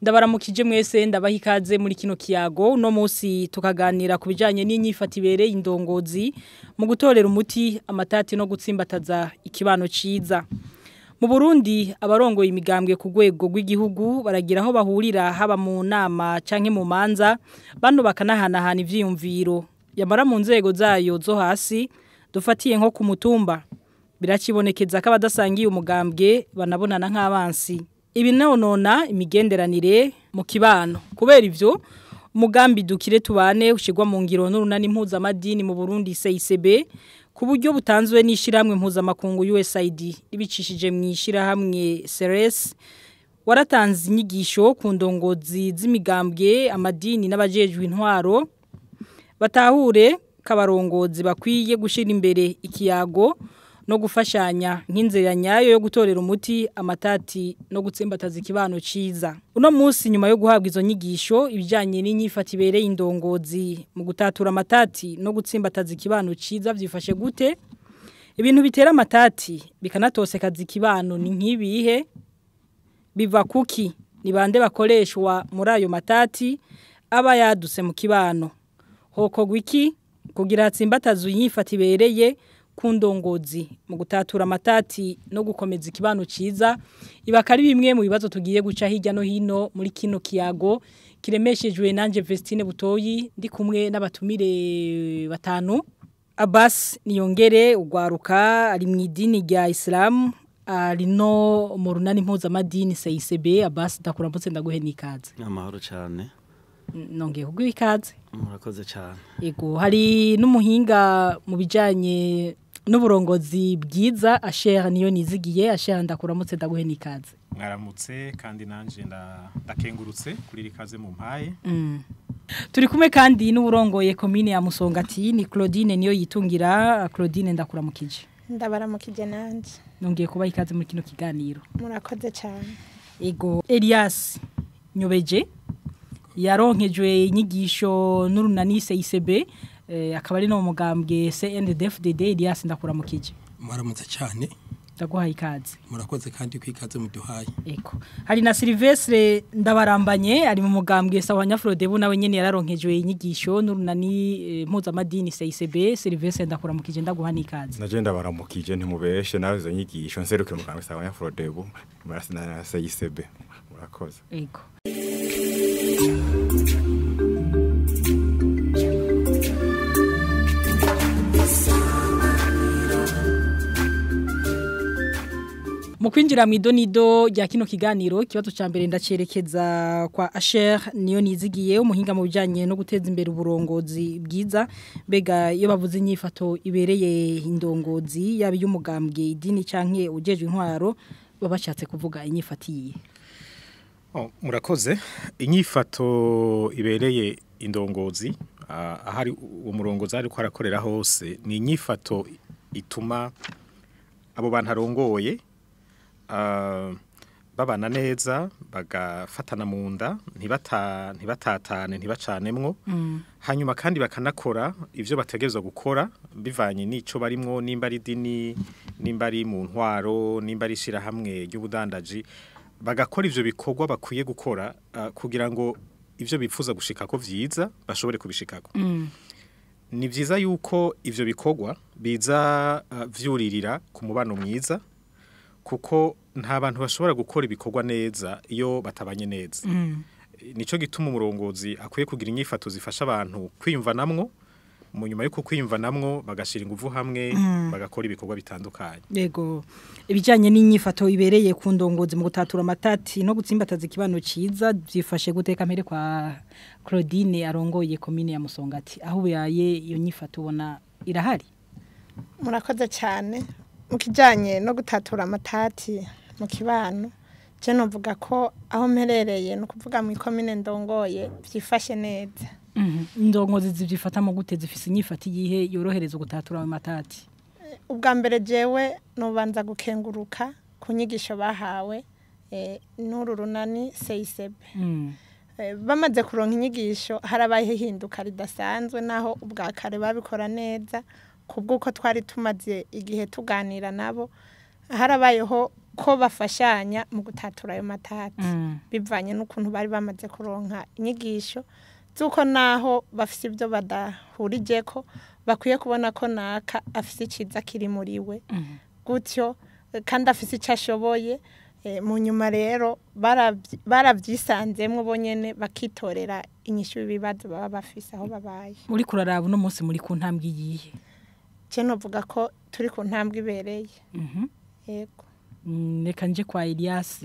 Ndabaramukije mwese, ndabaha ikaze muri kino kiyago. Uno munsi tukaganira ku bijanye n'inyifato ibereye indongozi mu gutorera umuti amatati no gutsimbataza ikibano ciza. Mu Burundi, abarongoye imigambwe ku rwego rw'igihugu baragira aho bahurira, haba mu nama canke mu manza, bano bakanahanahana ivyiyumviro. Yamara mu nzego zayo zo hasi, dufatiye nko ku mutumba, biracibonekeza ko abadasangiye umugambwe banabonana nk'abansi. Ibi nonona imigenderanire mu kibano. Kubera ivyo, umugambi Dukire Tubane ushirwa mu ngiro n'urunani mpuzamadini mu Burundi CICB, ku buryo butanzwe n'ishirahamwe mpuzamakungu USAID ibicishije mu ishirahamwe CERES, waratanze inyigisho ku ndongozi z'imigambwe, amadini n'abajejwe intwaro, batahure kabarongozi bakwiye gushira imbere ikiyago no gufashanya nk'inzira nyayo yo gutorera umuti amatati no gutsimbataza ikibano ciza. Uno munsi, nyuma yo guhabwa izo nyigisho, ibijanye n'inyifato ibereye indongozi mu gutatura amatati no gutsimbataza ikibano ciza vyifashe gute? Ibintu bitera amatati bikanatosekaza ikibano ni nk'ibihe? Biva kuki? Ni bande bakoreshwa muri ayo matati aba yadutse mu kibano? Hokorwa iki kugira hatsimbatazwe inyifato ibereye ku ndongozi mu gutatura amatati no gukomeza ikibano ciza? Iba ari bimwe mu bibazo tugiye guca hirya no hino muri kino kiyago kiremeshejwe nanje Vestine Butoyi, ndi kumwe n'abatumire batanu. Abbas Niyongere, ugwaruka, ari mu idini rya Islam, ari no mu runani mpuzamadini CICB. Abbas, ndakuramutse, ndaguhe n'ikaze. Amahoro cyane. Nongeye kuguha ikaze. Murakoze cyane. Ego, hari n'umuhinga mu bijanye n'uburongozi bwiza, Asher Niyo Nizigiye. Asher, ndakuramutse, ndaguhe n'ikaze. Mwaramutse, kandi nanje ndakengurutse kuri iri kaze mu mpaye. Turi kumwe kandi n'uburongoye komine ya Musongati, ni Claudine Niyo Yitungira. Claudine, ndakuramukije. Ndabaramukije nanje. Nongeye kubaha ikaze muri kino kiganiro. Murakoze cyane. Ego, Elias Nyobeje yaronkejwe inyigisho n'urunani CICB, akaba ari no mu mugambwe CNDD-FDD. Elias, ndakuramukije. Mwaramutse cyane. Ndaguhaye ikaze. Murakoze kandi kwikaze muduhaye. Ego. Hari na Silvestre Ndabarambanye, ari mu mugambwe Sawa Frodebu, nawe nyene yararonkejwe inyigisho n'urunani mpuzamadini CICB. Silvestre, ndakuramukije, ndaguha n'ikaze. Naje ndabaramukije, ntimubeshe, nawe izo nyigisho nserukira umugambwe Sawa Frodebu na CICB. Murakoze. Ego. Mu kwinjira mu idonido rya kino kiganiro, ikibazo ca mbere ndacerekeza kwa Asher Niyo Nizigiye, umuhinga mu bijanye no guteza imbere uburongozi bwiza. Mbega iyo bavuze inyifato ibereye indongozi, yaba y'umugambwe, idini canke ujejwe intwaro, baba bashatse kuvuga inyifatiye? Oh, murakoze. Inyifato ibereye indongozi ahari umurongozi ariko arakorera hose ni inyifato ituma abo bantu arongoye babana neza, bagafatana mu nda, ntibatatane, ntibacanemwo, hanyuma kandi bakanakora ivyo bategerezwa gukora bivanye n'ico barimwo, nimba ari idini, nimba ari mu ntwaro, nimba ari ishirahamwe ry'ubudandaji, bagakora ivyo bikorwa bakwiye gukora kugira ngo ivyo bifuza gushikako vyiza bashobore kubishikako. Ni vyiza yuko ivyo bikorwa biza vyuririra ku mubano mwiza, kuko nta bantu bashobora gukora ibikorwa neza iyo batabanye neza. Nico gituma umurongozi akwiye kugira inyifato zifasha abantu kwiyumvanamwo, mu nyuma yuko kwiyumvanamwo bagashira inguvu hamwe, bagakora ibikorwa bitandukanye. Yego, ibijanye n'inyifato ibereye ku ndongozi mu gutatura amatati no gutsimbataza ikibano ciza byifashe guteka? Mpere kwa Claudine arongoye komine ya Musongati. Aho uyaye, iyo nyifato ubona irahari? Murakoze cyane. Mu kijyanye no gutatura amatati mu kibano, je novuga ko aho mperereye, ni ukuvuga mu ikomine ndongoye, byifashe neza. Indongozi zivyifatamo gute? Zifise inyifato iyihe yorohereza gutatura ayo matati? Ubwa mbere jewe nubanza gukenguruka ku nyigisho bahawe n'uru runani CICB. Bamaze kuronka inyigisho, harabaye ihinduka ridasanzwe, naho ubwa kare babikora neza, kubw'uko twari tumaze igihe tuganira nabo, harabayeho ko bafashanya mu gutatura ayo matati bivanye n'ukuntu bari bamaze kuronka inyigisho z'uko naho bafise ibyo badahurijeko bakwiye kubona ko naka afise iciza kiri muri we gutyo kandi afise icyo ashoboye. Mu nyuma rero barabyisanzemwo bonyene bakitorera inyishu y'ibibazo baba bafise aho babaye. Muri kuraraba uno munsi muri ku ntambwe iyihe? Je novuga ko turi ku ntambwe ibereye. Yego. Reka nje kwa Elias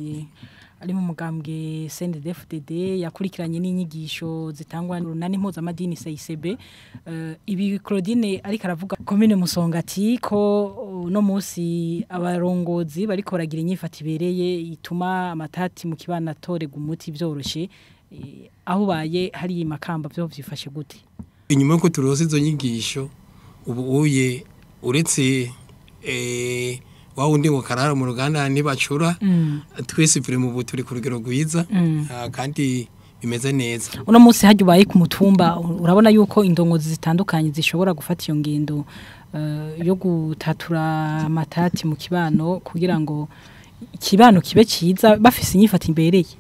ari mu mugambwe CNDD-FDD yakurikiranye n'inyigisho zitangwa n'urunani mpuzamadini CICB. Ibi Claudine ariko aravuga commune Musongati ko no munsi abarongozi bariko baragira inyifato ibereye ituma amatati mu kibano atorega umuti vyoroshe. Aho baye hari Makamba byo vyifashe gute? Inyuma yuko turonse izo nyigisho ubu uye uretse wa wundi ngo karara mu ruganda ntibacura, twese turi mu turi ku rugero rwiza kandi bimeze neza. Uno munsi hajya ubaye ku mutumba urabona yuko indongozi zitandukanye zishobora gufata iyo ngendo yo gutatura amatati mu kibano kugira ngo ikibano kibe cyiza bafise inyifato imbereye.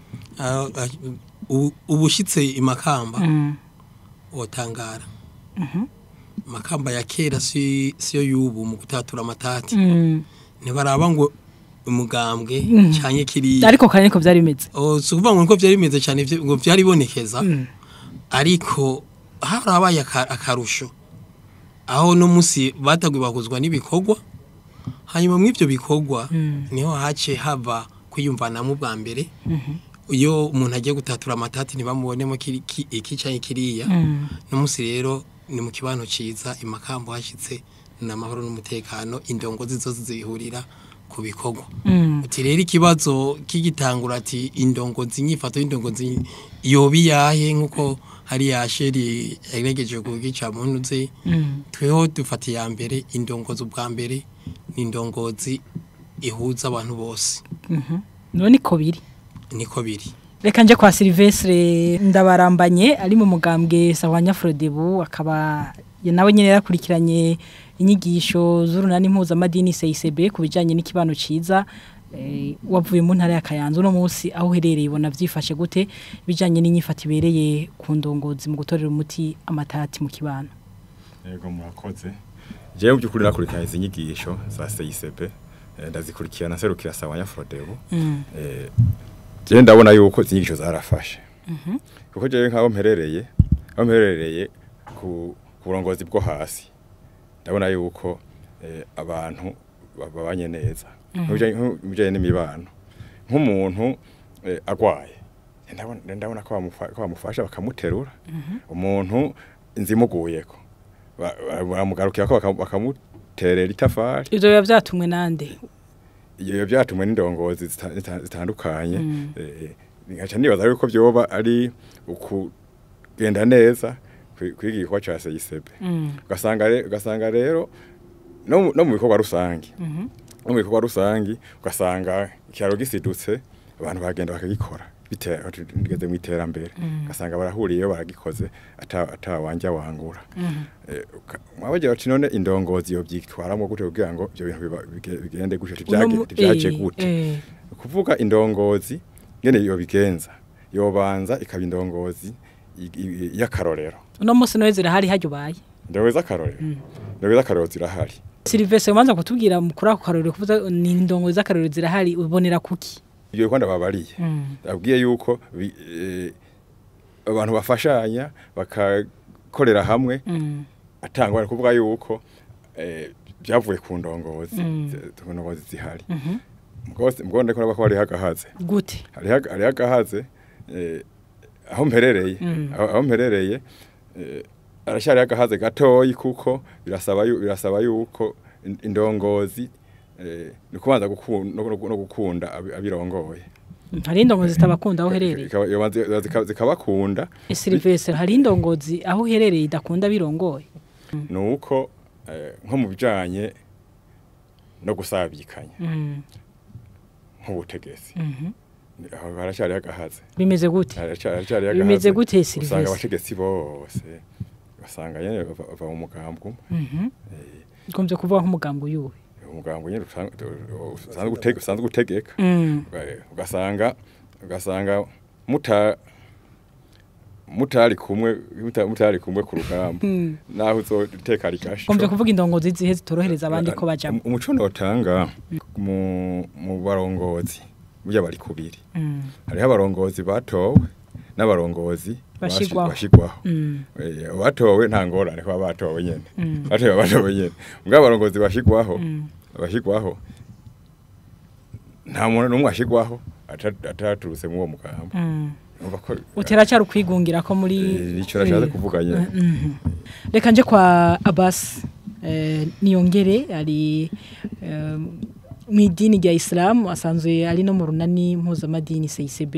Ubushitse Imakamba otangara. Makamba ya kera siyo y'ubu mu gutatura amatati. Ntibaraba ngo umugambwe canke kiriya, ariko kandi niko vyari bimeze. Si ukuvuga ngo niko vyari bimeze cyane, ngo vyaribonekeza, ariko harabaye akarusho aho no musi bataguye bakuzwa n'ibikorwa. Hanyuma mw'ivyo bikorwa niho hace hava kwiyumvanamo bwa mbere. Iyo umuntu agiye gutatura amatati ntibamubonemo iki canke kiriya. No musi rero ni mu kibano ciza Imakamba hashitse n'amahoro n'umutekano, indongozi zose zihurira ku bikorwa. Uti rero ikibazo kigitangura ati indongozi, inyifato y'indongozi yoba iyahe, nkuko hari yasheri yageregeje kugica mu ntuze. Tweho dufata iya mbere indongozi ubwa mbere ni indongozi ihuza abantu bose. None niko biri. Niko biri. Reka nje kwa Silvestre Ndabarambanye ari mu mugambwe Sahwanya Frodebu, akaba nawe nyene yarakurikiranye inyigisho z'urunani mpuzamadini CICB ku bijanye n'ikibano ciza. Wavuye mu ntara ya Kayanza, uno munsi aho uherereye ubona vyifashe gute bijanye n'inyifato ibereye ku ndongozi mu gutorera umuti amatati mu kibano? Yego murakoze. Jewe by'ukuri nakurikiranye izi nyigisho za CICB, ndazikurikirana serukira Sahwanya Frodebu. Jewe ndabona yuko izi nyigisho zarafashe. Kuko jewe nkaho mperereye ku burongozi bwo hasi, ndabona yuko abantu babanye neza nk'ibijanye n'imibano. Nk'umuntu agwaye ndabona ko bamufasha bakamuterura. Umuntu inzimuguyeko baramugarukira ko bakamuterera itafari. Ivyo biba vyatumwe nande? Iyo byatumwe n'indongozi zitandukanye. Nkaca nibaza yuko vyoba ari ukugenda neza kwiga igikorwa ca CICB. Ugasanga rero no mu bikorwa rusangi. No mu bikorwa rusangi ugasanga ikiraro gisidutse abantu bagenda bakagikora bigeze mu iterambere. Ugasanga barahuriyeyo baragikoze ata wanja wangura. Mwabagira bati none indongozi yo byitwaramo gute kugira ngo ibyo bintu bigende gutyo byaje gute? Kuvuga indongozi ngene yo bigenza, yobanza ikaba indongozi y'akarorero. Uno munsi nawe zirahari hajya ubaye? Indongozi z'akarorero. Indongozi z'akarorero zirahari. Silvestre ubanza kutubwira kuri ako karorero kuvuza ni indongozi z'akarorero zirahari ubonera kuki? Ibyo Rwanda babariye. Abwiye yuko abantu bafashanya bakakorera hamwe, atangwa kuvuga yuko byavuye ku ndongozi, ndongozi zihari. Mugose ndiko ko hari hagahaze. Gute? Hari hagahaze aho mperereye arashari hagahaze gatoyi, kuko birasaba yuko indongozi ni kubanza no gukunda abirongoye. Hari indongozi zitabakunda aho uherereye? Zikabakunda. Silvestre, hari indongozi aho uherereye idakunda birongoye? Nuko nko mu bijanye no gusabikanya nk'ubutegetsi, aho harashari hagahaze. Bimeze gute? Bimeze gute Silvestre? Usanga abategetsi bose basanga nyene bava mu mugambwe umwe. Ukunze kuvuga nk'umugambwe uyuhe? Umugambwe nyene usanzwe utegeka. Ugasanga mutari kumwe ku rugamba naho uzoteka rikasha. Komvye kuvuga indongozi zihe zitorohereza abandi ko bajamo. Umuco notanga mu barongozi burya bari kubiri. Hariho abarongozi batowe n'abarongozi bashigwaho. Batowe nta ngorane ko batowe nyene. Batowe nyene. Mbwa abarongozi bashigwaho nta muntu n'umwe ashigwaho ataturutse mu uwo mugamba. Uteracyari ukwigungira ko muri nico rashaze kuvuga nyene. Reka nje kwa Abbas Niyongere ari mu idini rya Islam, asanzwe ari no mu runani mpuzamadini CICB,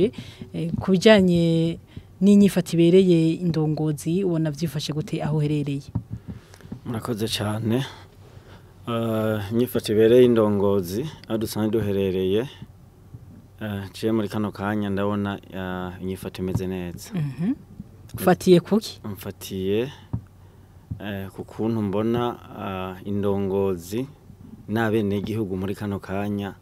kubijanye n'inyifato ibereye indongozi ubona vyifashe gute aho herereye? Murakoze cyane. Inyifato ibereye indongozi aho dusanzwe duherereye, ciye muri kano kanya ndabona inyifato imeze neza. Ufatiye kuki? Mfatiye ku kuntu mbona indongozi n'abenegihugu muri kano kanya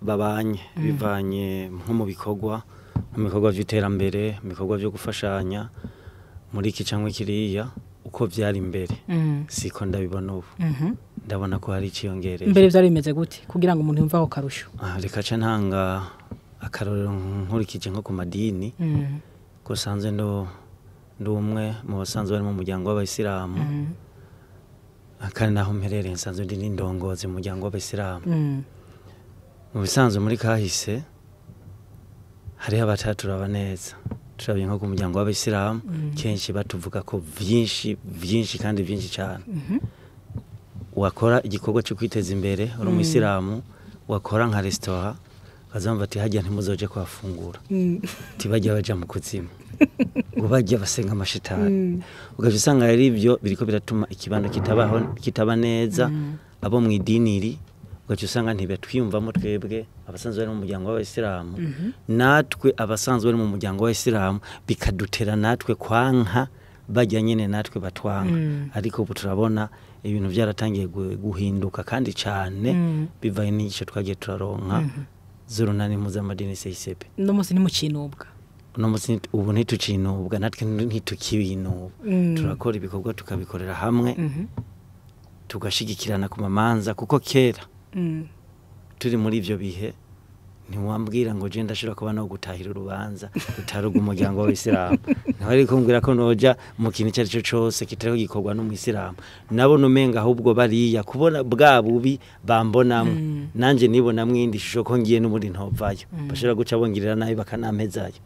babanye bivanye nko mu bikorwa by'iterambere, mu bikorwa byo gufashanya muri iki cyangwa kiriya, uko byari imbere siko ndabibona ubu. Ndabona ko hari iciyongereye. Mbere byari bimeze gute kugira ngo umuntu yumve aho karusho? Reka ca ntanga akarorero nkurikije nko ku madini, ko sanzwe ndo umwe mu basanzwe bari mu muryango w'abayisilamu, kandi naho mperereye nsanzwe ndi n'indongozi mu muryango w'abayisilamu. Mu bisanzwe muri kahise hariho abataturaba neza, turabye nko ku muryango w'abayisilamu kenshi batuvuga ko vyinshi vyinshi kandi vyinshi cyane. Wakora igikorwa cyo kwiteza imbere uri umuyisilamu, wakora nka restaurant bazamva ati hajya ntimuzoje kwafungura, tibajya baja mu kuzimu, ngo bajya basenga amashitani. Ugaje usanga ari ibyo biriko biratuma ikibando kitabaho kitaba neza. Abo mu idini ugaje usanga ntibatwiyumvamo twebwe abasanzwe bari mu muryango w'abayisilamu, natwe abasanzwe bari mu muryango w'abayisilamu bikadutera natwe kwanka bajya nyene natwe batwanga. Ariko ubu turabona ibintu byaratangiye guhinduka kandi cyane bivaye n'icyo twagiye turaronka z'urunani mpuzamadini CICB. No munsi ntimucinubwa? No munsi ubu ntitucinubwa, natwe ntitukibinubwa. Turakora ibikorwa tukabikorera hamwe, tugashigikirana ku mamanza, kuko kera turi muri ivyo bihe ntiwambwira ngo je ndashobora kuba no gutahira urubanza rutaruga umuryango w'Abisilamu. Nawe kumbwira ko noja mu kintu icyo aricyo cyose kitariho gikorwa n'umuyisilamu, nabo numenga ahubwo bariya kubona bwa bubi bambonamwe, nanje nibona mwindi shusho ko ngiye n'ubundi ntovayo, bashobora guca bongirira nabi bakanampezayo.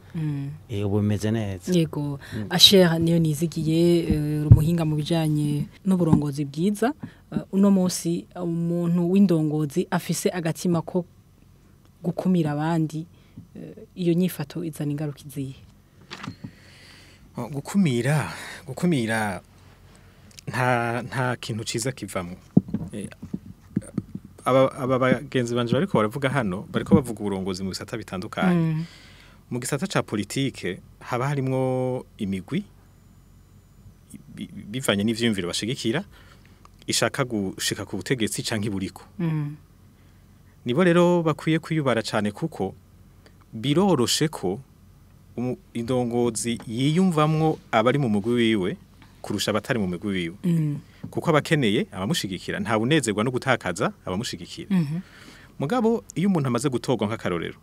Ubu bimeze neza. Yego. Asher niyo nizigiye rumuhinga mu bijanye n'uburongozi bwiza. Uno munsi umuntu w'indongozi afise agatima ko gukumira abandi, iyo nyifato izana ingaruka izihe? Gukumira nta kintu ciza kivamwo. Aba bagenzi banje bariko baravuga hano, bariko bavuga uburongozi mu bisata bitandukanye. Mu gisata ca politike haba harimwo imigwi bivanye n'ivyiyumviro bashigikira ishaka gushika ku butegetsi canke iburiko. Nibo rero bakwiye kwiyubara cyane, kuko biroroshe ko indongozi yiyumvamwo abari mu mugwi wiwe kurusha abatari mu mugwi wiwe. Kuko abakeneye abamushigikira nta bunezerwa no gutakaza abamushigikira. Mugabo iyo umuntu amaze gutorwa nk'akarorero,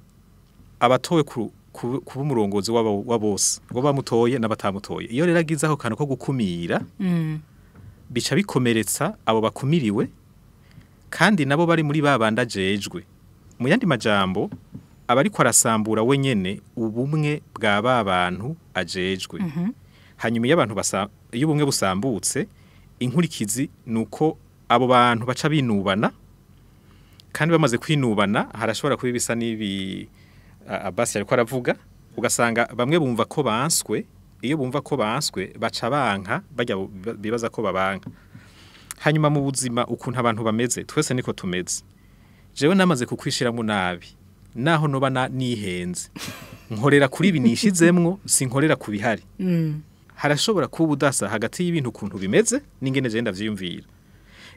abatowe kuba umurongozi wa bose, ngo bamutoye n'abatamutoye, iyo rero agize aho kantu ko gukumira, bica bikomeretsa abo bakumiriwe, kandi nabo bari muri babanda jejwe. Mu yandi majambo abariko arasambura wenyene ubumwe bwa babantu ajejwe. Hanyuma iyo abantu iyo ubumwe busambutse, inkurikizi nuko abo bantu baca binubana, kandi bamaze kwinubana harashobora kuba ibisa n'ibi Abbas yariko aravuga, ugasanga bamwe bumva ko banswe, iyo bumva ko banswe baca banka bajya bibaza ko babanka. Hanyuma mu buzima ukuntu abantu bameze twese niko tumeze. Jewe namaze kukwishiramo nabi, naho noba nihenze, nkorera kuri ibi nishizemwo, sinkorera ku bihari. Harashobora kuba udasa hagati y'ibintu ukuntu bimeze n'ingene je ndavyiyumvira.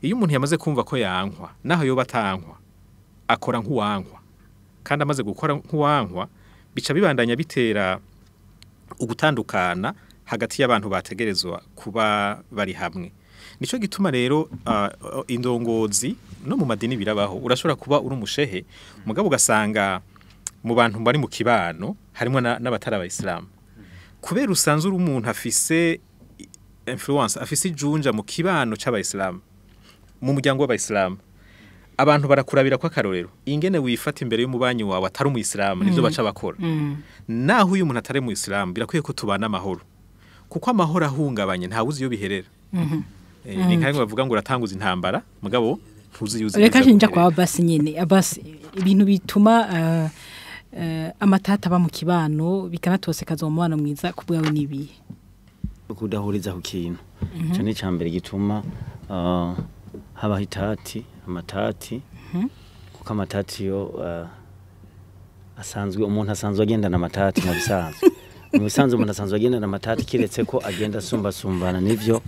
Iyo umuntu yamaze kumva ko yankwa, naho yoba atankwa, akora nk'uwankwa. Kandi amaze gukora nk'uwankwa, bica bibandanya bitera ugutandukana hagati y'abantu bategerezwa kuba bari hamwe. Nico gituma rero indongozi no mu madini birabaho, urashobora kuba uri umushehe mugabo ugasanga mu bantu bari mu kibano harimo n'abatari abayisilamu. Kubera usanzwe uri umuntu afise influence, afise ijunja mu kibano c'abayisilamu, mu muryango w'abayisilamu, abantu barakurabira ko akarorero ingene wifata imbere y'umubanyi wawe atari umuyisilamu, nivyo baca bakora. Naho uyu muntu atari umuyisilamu, birakwiye ko tubana amahoro, kuko amahoro ahungabanye nta wuzi iyo biherera. Ni nka bimwe bavuga ngo uratanguza intambara mugabo ntuzi yuzi. Reka nja kwa Abbas nyene. Abbas, ibintu bituma amatata aba mu kibano bikanatosekaza umubano mwiza ku bwawe nibihe? Kudahuriza ku kintu ico ni icambere gituma habaho itati, amatati, kuko amatati yo asanzwe, umuntu asanzwe agendana amatati mu bisanzwe. Mu bisanzwe umuntu asanzwe agendana amatati, kiretse ko agenda asumbasumbana nivyo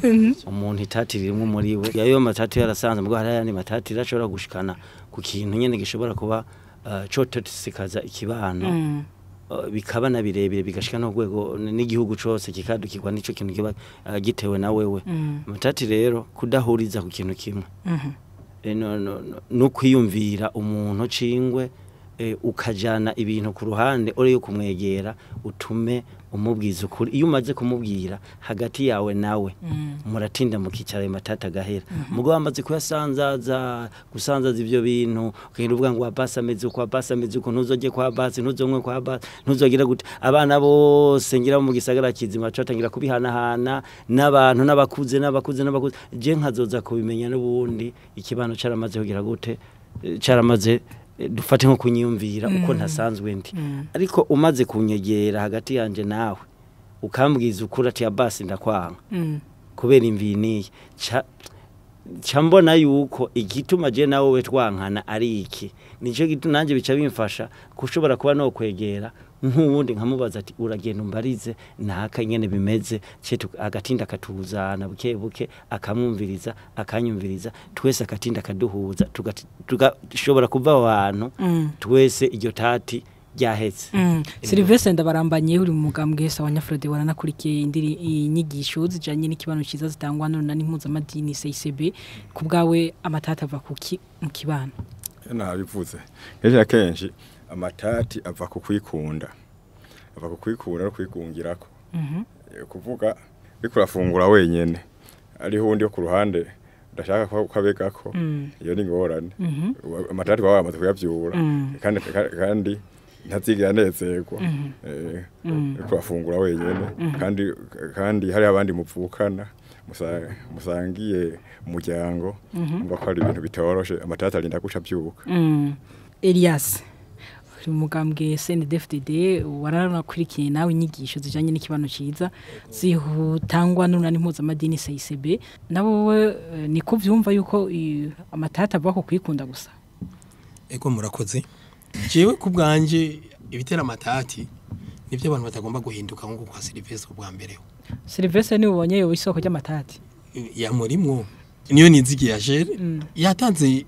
umuntu itati rimwe muri we. Yayo matati yarasanzwe, mugabo hari ayandi matati rashobora gushikana ku kintu nyene gishobora kuba cotosekaza ikibano, bikaba na birebire bigashika no rwego n'igihugu cose kikadukirwa nico kintu kiba gitewe na wewe. Amatati rero kudahuriza ku kintu kimwe, no kwiyumvira umuntu cingwe, ukajana ibintu ku ruhande uri yo kumwegera utume umubwiza ukuri. Iyo umaze kumubwira hagati yawe nawe muratinda mukicara, ayo matata agahera. Mugabo amaze kuyasanzaza, gusanzaza ivyo bintu, ukagenda uvuga ngo Abbas ameze uko, Abbas ameze uko, ntuzoje kwa Abbas, ntuzonywe kwa Abbas, ntuzogira gute, abana bose ngira mu gisagara kizima batangira kubihanahana n'abantu n'abakuze n'abakuze n'abakuze. Je nkazoza kubimenya n'ubundi ikibano caramaze kugira gute, caramaze dufate nko kunyiyumvira uko ntasanzwe ndi. Ariko umaze kunyegera hagati yanje nawe ukambwiza ukuri ati Abbas ndakwanga kubera imviniye, ca mbona yuko igituma je nawe we twankana ari iki, nico gituma nanje bica bimfasha kushobora kuba no kwegera nk'uwundi nkamubaza ati uragenda umbarize naka nyene bimeze, agatinda akatuzana buke buke, akamwumviriza akanyumviriza, twese agatinda akaduhuza, tugashobora kuva aho hantu twese iryo tati ryahetse. Sylvestre Ndabarambanye, uri mu mugambwe sawa Nyafrode, waranakurikiye indiri inyigisho zijanye n'ikibano ciza zitangwa n'urunani mpuzamadini CICB, ku bwawe amatata ava kuki mu kibano? Nabivuze kenshi na kenshi, amatati ava ku kwikunda, ava ku kwikunda no kwigungirako. Kuvuga uriko urafungura wenyene, ariho undi yo ku ruhande udashaka ko abegako, iyo ni ingorane. Amatati baba bamaze kuyavyura, kandi ntazigera anezerwa. Uriko urafungura wenyene, kandi hari abandi muvukana musangiye umuryango, umva ko ari ibintu bitoroshe, amatati arinda guca avyuka. Elias, uri mu mugambwe CNDD-FDD, waranakurikiye nawe inyigisho zijanye n'ikibano ciza zihutangwa n'urunani mpuzamadini CICB, nabo wowe niko vyumva yuko amatata ava ku kwikunda gusa? Ego, murakoze. Jewe ku bwanje ibitera amatati nivyo abantu batagomba guhinduka nkuko kwa Sylvestre bwa mbere. Sylvestre ni ubonye yo isoko ry'amatati ya murimwo niyo nizigiye Jere yatanze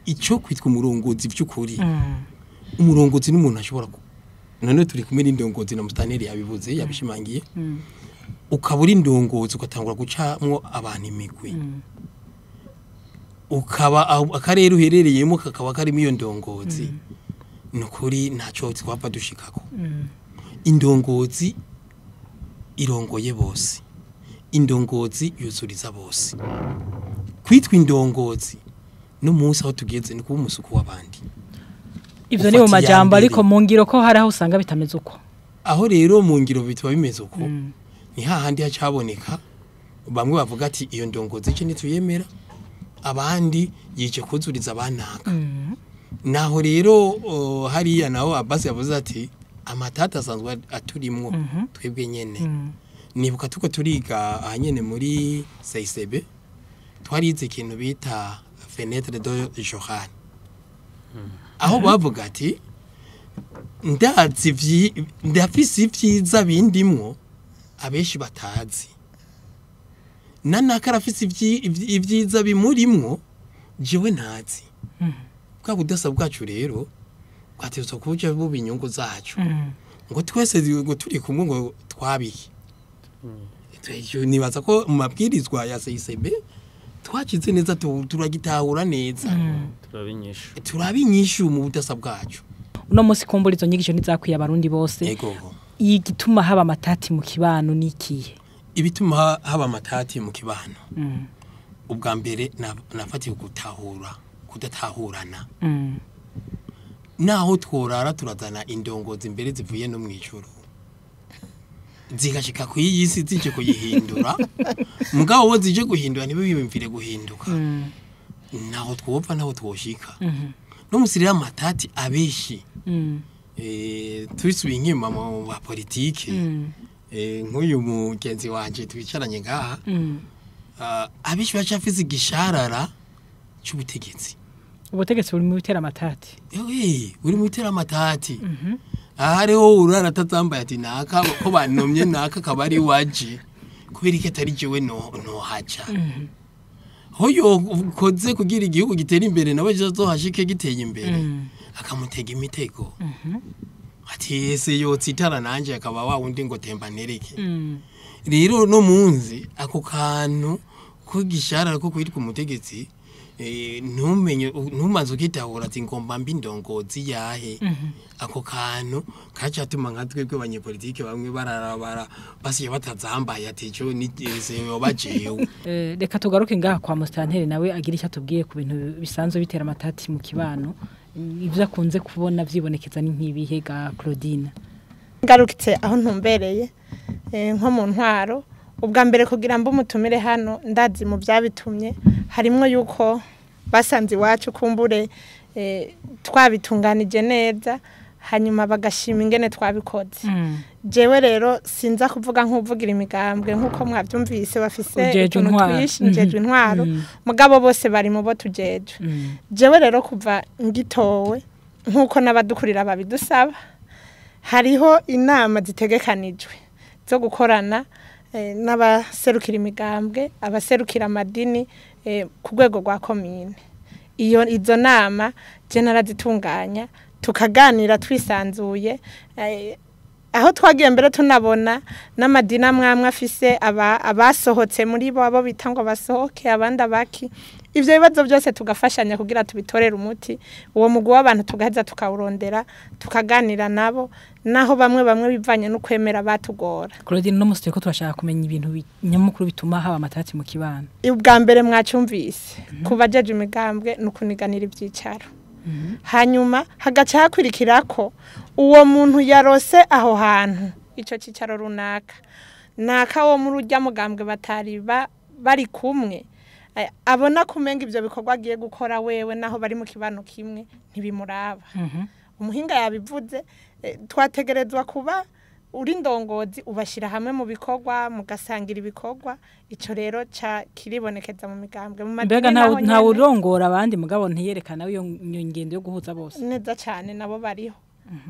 ico kwitwa umurongozi by'ukuri. Umurongozi n'umuntu ashobora ku none turi kumwe n'indongozi na Mustaneri yabivuze yabishimangiye. Ukaba uri indongozi ugatangura gucamwo abantu imigwi, ukaba akarere uherereyemo kakaba karimo iyo ndongozi, nukuri ntaco twapfa dushikako. Indongozi irongoye bose, indongozi yuzuriza bose. Kwitwa indongozi no munsi aho tugeze ni kuba umusuku w'abandi. Ivyo ni mu majambo, ariko mu ngiro ko hari aho usanga bitameze uko. Aho rero mu ngiro bitwa bimeze uko, ni hahandi hacaboneka bamwe bavuga ati iyo ndongozi ice ntituyemera, abandi yice kuzuriza abanaka. Naho rero hariya naho Abbas yavuze ati amatata asanzwe aturimwo twebwe nyene. Nibuka tuko turiga ahanyene muri CICB, twarize ikintu bita fenêtre de Johan, aho bavuga ati ndazi ndafise ivyiza bindimwo abenshi batazi. Nanaka arafise ibyiza bimurimwo jewe ntazi. Bwa budasa bwacu rero bwategerezwa kuja buba inyungu zacu. Ngo twese ngo turi kumwe ngo twabiki. Nibaza ko mu mabwirizwa ya CICB twakize neza, turagitahura neza. Turabinyishu mu budasa bwacu. Uno munsi kumbura izo nyigisho ntizakwiye abarundi bose. Igituma haba amatati mu kibano nikiye? Ibituma haba amatati mu kibano. Ubwa mbere nafatiye gutahura, kudatahurana. Naho tworara turazana indongozi imbere zivuye no mwijuru. Zigashika ku iyi si zije kuyihindura. Mugabo bo zije guhindura ntibibimvire guhinduka. Naho twopfa naho twoshika. No musirira amatati abeshi. Tubisubiye inyuma mu ba politike. Nk'uyu mugenzi wanje twicaranye ngaha. Abeshi bacafise igisharara cy'ubutegetsi. Ubutegetsi buri mu bitera amatati. Buri mu bitera amatati. Hariho urara atazambaye ati naka ko banomye naka kabari waje kubera iki atari jewe no haca. Hoyo ukoze kugira igihugu gitera imbere nawe azohashike giteye imbere. Akamutega imitego. Ati ese yotsitara nanje akaba wa wundi ngo temba nereke. Rero no munzi ako kantu kugisharara ko kwitwa umutegetsi ntumenye ntumaze ukitahura ati ngomba mbi ndongozi yahe. Ako kantu kacatuma nka twebwe abanyepolitike bamwe bararabara basiye batazambaye ati cyo nigeze yobajewe. Reka tugaruke ngaha kwa Mustanteri nawe agira icyo atubwiye ku bintu bisanzwe bitera amatati mu kibano, ibyo akunze kubona vyibonekeza ni nk'ibihe ga Claudine? Ngarukitse aho ntumbereye nko mu ntwaro, ubwa mbere kugira mbe umutumire hano ndazi mu byabitumye harimwo yuko basanze iwacu kumbure twabitunganije neza, hanyuma bagashima ingene twabikoze. Jewe rero sinza kuvuga nk'uvugira imigambwe nkuko mwabyumvise bafise utuntu twishi njejwe intwaro, mugabo bose bari mu bo tujejwe. Jewe rero kuva ngitowe nkuko n'abadukurira babidusaba, hariho inama zitegekanijwe zo gukorana n'abaserukira imigambwe, abaserukira amadini ku rwego rwa komine. Iyo izo nama je narazitunganya tukaganira twisanzuye, aho twagiye mbere tunabona n'amadini amwe afise abasohotse muri bo abo bita ngo basohoke abandi abaki. Ivyo bibazo byose tugafashanya kugira tubitorere umuti. Uwo mugwi w'abantu tugaheza tukawurondera tukaganira nabo, naho bamwe bamwe bivanye no kwemera batugora. Claudine, no musi ko turashaka kumenya ibintu nyamukuru bituma haba amatati mu kibano. Ubwa mbere mwacumvise kubajeje imigambwe n'ukuniganira ivyicaro. Hanyuma hagaca hakwirikirako uwo muntu yarose aho hantu ico cicaro runaka naka wo muri urya mugambwe batari bari kumwe, abona kumenga ivyo bikorwa agiye gukora wewe naho bari mu kibano kimwe ntibimuraba. Umuhinga yabivuze, twategerezwa kuba uri ndongozi ubashira hamwe mu bikorwa mugasangira ibikorwa. Ico rero ca kiribonekeza mu migambwe mu madini. Mbega nta urongora abandi mugabo ntiyerekana iyo ngendo yo guhuza bose neza cyane nabo bariho.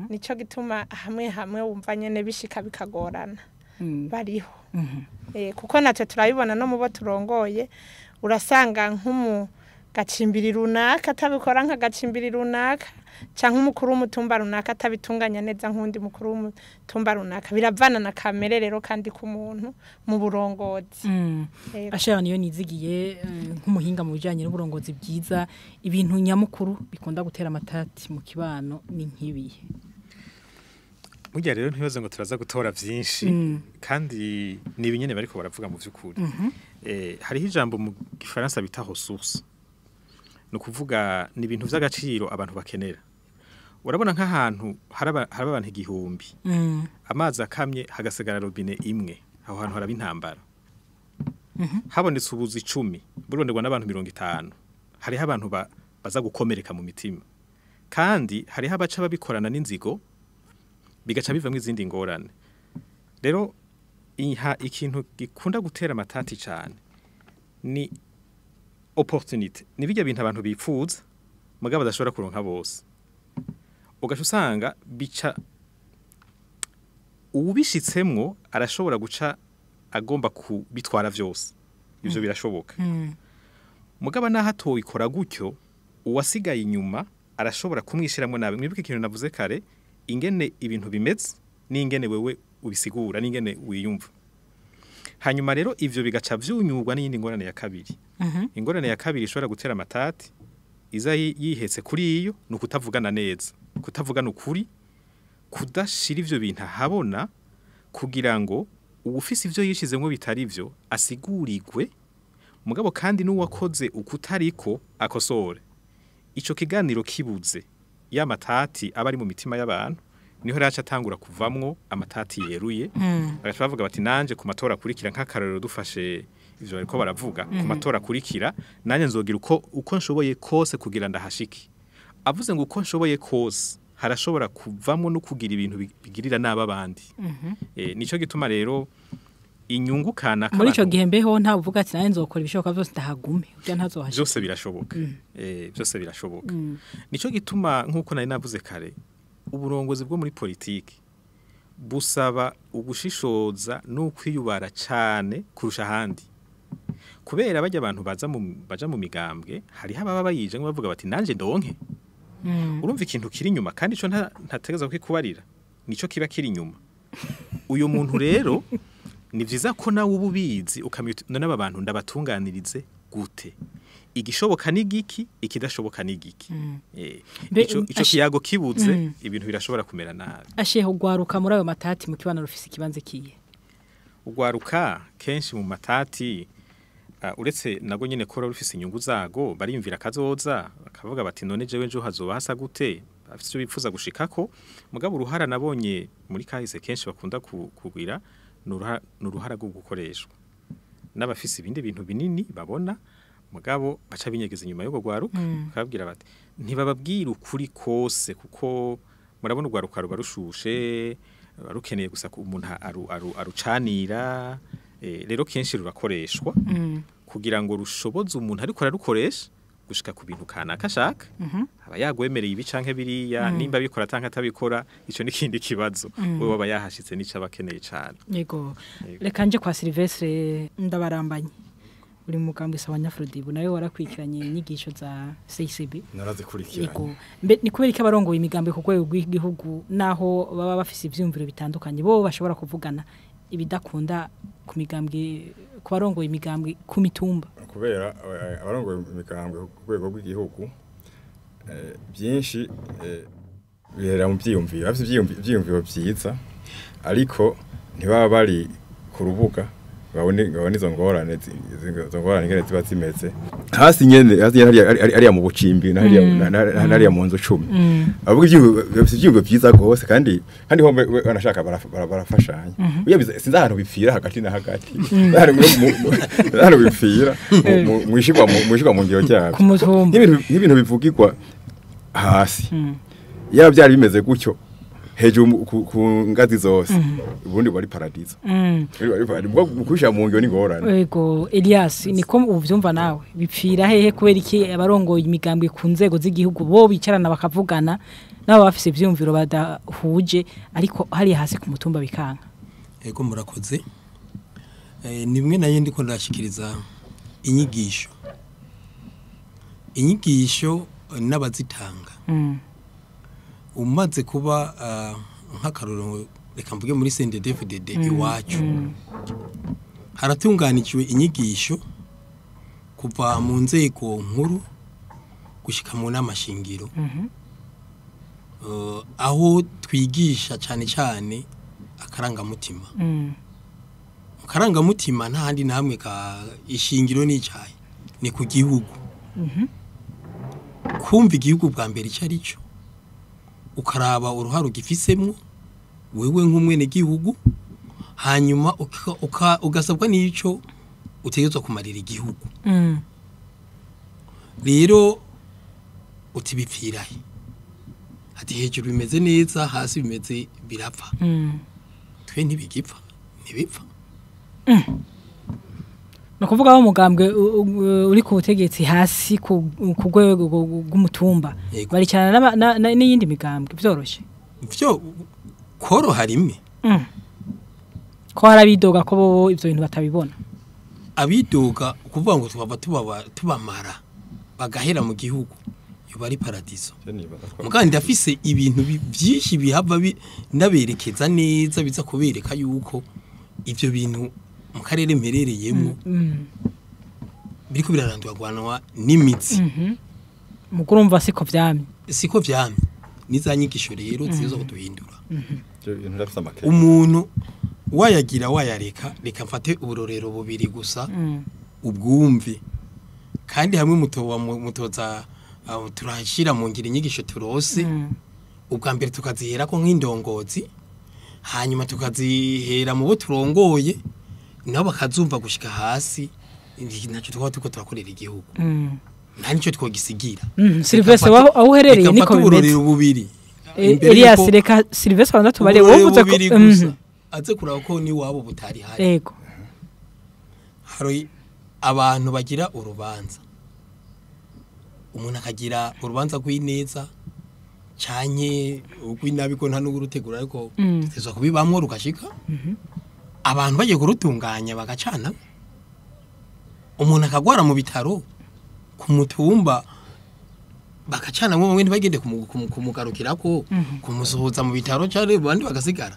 Nico gituma hamwe hamwe wumva nyene bishika bikagorana. Bariho. Kuko natwe turabibona no mu bo turongoye, urasanga nk'umu gacimbiri runaka atabikora nka gacimbiri runaka, canke umukuru w'umutumba runaka atabitunganya neza nk'undi mukuru w'umutumba runaka. Biravana na kamere rero kandi ku muntu mu burongozi. Ashaka niyo nizigiye nk'umuhinga mu bijanye n'uburongozi bwiza, ibintu nyamukuru bikunda gutera amatati mu kibano ni nkibihe? Burya rero ntibaze ngo turaza gutora vyinshi kandi ni ibinyene bariko baravuga mu vy'ukuri. Hariho ijambo mu gifaransa bita ressource. No kuvuga ni ibintu vy'agaciro abantu bakenera. Urabona nk'ahantu haraba abantu 1000. Amazi akamye hagasigara robine imwe, aho hantu haraba intambara. Habonetse ubuzi 10 buronderwa n'abantu 50. Hariho abantu baza gukomereka mu mitima. Kandi hariho abaca babikorana n'inzigo bigaca bivamwe izindi ngorane. Rero ikintu gikunda gutera amatati cyane ni opportunity. Ni bijya bintu abantu bipfuza mugabo badashobora kuronka bose. Ugaca usanga bica uwubishitsemwo arashobora guca agomba kubitwara vyose. Ivyo birashoboka. Mugaba naho atoyikora gutyo, uwasigaye inyuma arashobora kumwishiramwo nabi. Mwibuke ikintu navuze kare, ingene ibintu bimeze n'ingene wewe ubisigura n'ingene wiyumva. Hanyuma rero ivyo bigaca vyunyurwa n'iyindi ngorane ya kabiri. Ingorane ya kabiri ishobora gutera amatati iza yihetse kuri iyo ni ukutavugana neza, kutavugana ukuri, kudashira ivyo bintu ahabona kugira ngo uwufise ivyo yishizemwo bitari vyo asigurirwe, mugabo kandi n'uwakoze ukutariko akosore. Ico kiganiro kibuze, ya matati aba ari mu mitima y'abantu, niho raca atangura kuvamwo amatati yeruye. Bagaca bavuga bati nanje ku matora akurikira, nk'akarorero dufashe ivyo bariko baravuga, ku matora akurikira nanje nzogira uko nshoboye kose kugira ndahashike. Avuze ngo uko nshoboye kose, harashobora kuvamwo no kugira ibintu bigirira nabi abandi. Nico gituma rero inyungu kanaka muri ico gihe mbeho nta uvuga ati nawe nzokora ibishoboka byose ndahagume, urya ntazohashika. Byose birashoboka. Byose birashoboka. Nico gituma nkuko nari navuze kare, uburongozi bwo muri politiki busaba ugushishoza no kwiyubara cyane kurusha ahandi. Kubera bajya abantu baja mu migambwe, hariho ababa bayije ngo bavuga bati nanje ndonke. Urumva ikintu kiri inyuma kandi ico ntategeza kwikubarira, nico kiba kiri inyuma. Uyo muntu rero ni vyiza ko nawe uba ubizi ukamenya uti, none aba bantu ndabatunganirize gute, igishoboka ni giki, ikidashoboka ni giki. Ico kiyago kibuze, ibintu birashobora kumera nabi. Asheho ugwaruka muri ayo matati mu kibano rufise ikibanze kiye. Ugwaruka kenshi mu matati, uretse nago nyene ko rufise inyungu zago, bariyumvira kazoza bakavuga bati none jewe njo hazoba hasa gute, bafise ivyo bipfuza gushikako. Mugabo uruhara nabonye muri kahise kenshi bakunda kugwira n'uruhara rwo gukoreshwa n'abafise ibindi bintu binini babona, mugabo baca binyegeza inyuma y'ugo gwaruka, bakababwira bati ntibababwira ukuri kose, kuko murabona ugwaruka ruba rushushe, rukeneye gusa ko umuntu arucanira. Rero kenshi rurakoreshwa kugira ngo rushoboze umuntu ariko ararukoresha gushika ku bintu kanaka ashaka, aba yagwemereye ibi canke biriya, nimba bikora tanka atabikora, ico n'ikindi kibazo. Wewe aba yahashitse n'ico abakeneye cane. Yego. Reka nje kwa Silvestre Ndabarambanye, uri mu mugambwe Sawanyafrodibu, nawe warakwikiranye inyigisho za CICB. Narazikurikiranye. Yego. Mbe ni kubera iki abarongoye imigambi ku rwego rw'igihugu naho baba bafise ivyumviro bitandukanye bo bashobora kuvugana ibidakunda ku migambwe, ku barongoye imigambwe ku mitumba? Kubera abarongoye imigambwe ku rwego rw'igihugu, byinshi bihera mu byiyumviro, bafite ibyiyumviro byiza, ariko ntibaba bari ku rubuga babone izo ngorane ingene ziba zimeze. Hasi nyene hariya mu bucimbi, hariya mu nzu 10. Avuga ibyiyumviro byiza gose, kandi ho banashaka barafashanya. Sinzi ahantu bipfira hagati na hagati. Ahantu bipfira mwishigwa mu ngiro cyabo. N'ibintu bivugirwa hasi. Yaba byari bimeze gutyo hejuru ku ngazi zose, ubundi bari paradizo. Bari kubisha mu ngiro ni ngorane. Yego Elias, niko uvyumva nawe, bipfira hehe kubera iki abarongoye imigambwe ku nzego z'igihugu bo bicarana bakavugana nabo bafise ivyumviro badahuje, ariko hari hasi ku mutumba bikanka? Yego murakoze. Nimwe nayo ndiko ndashikiriza inyigisho. Inyigisho n'abazitanga. Umaze kuba nk'akarorero, reka mvuge muri CNDD-FDD iwacu, haratunganijwe inyigisho kuva mu nzego nkuru gushika mu nama shingiro, aho twigisha cyane cyane akarangamutima. Akarangamutima nta handi na hamwe ka ishingiro n'icayi, ni ku gihugu. Kumva igihugu bwa mbere icyo ari cyo, ukaraba uruhare ugifisemwo wewe nk'umwene gihugu, hanyuma ugasabwa n'ico utegerezwa kumarira igihugu. Rero utibipfirahe ati hejuru bimeze neza, hasi bimeze birapfa. Twe ntibigipfa, ntibipfa. No kuvuga aho mugambwe uri ku butegetsi hasi ku rwego rw'umutumba baricarana n'iyindi migambwe byoroshe. Vyo koroha rimwe. Ko harabidoga ko bo ivyo bintu batabibona. Abidoga kuvuga ngo twaba tubamara bagahera mu gihugu yoba ari paradiso. Mugandi ndafise ibintu byinshi bihava ndaberekeza neza biza kubereka yuko ivyo bintu mu karere mperereyemo biriko birarandurwa n'imitsi. Mugurumva siko vyamye. Siko vyamye. Nizanyigisho rero zizo kuduhindura. Umuntu wayagira wayareka reka mfate uburorero bubiri gusa ubwumve kandi hamwe mutoba mutoza turashira mu ngira inyigisho turose ubwa mbere tukazihera ko nk'indongozi hanyuma tukazihera mu bo turongoye nabo bakazumva gushika hasi ntacyo twaba tuko turakorera igihugu nta nicyo twogisigira. Silvestre waho aho uherereye niko bimeze bubiri. Elias reka Silvestre banza tubare wovuze ko aze kuraba ko ni wabo butari hari. Yego. Hari abantu bagira urubanza. Umuntu akagira urubanza rw'ineza canke urw'inabi ko nta n'urutegura ariko tutezwa kubibamwo rugashika. Abantu bagiye kurutunganya bagacana. Umuntu akagwara mu bitaro ku mutumba bakacana mwe bamwe ntibagende kumugarukirako kumusuhuza mu bitaro cyane bandi bagasigara.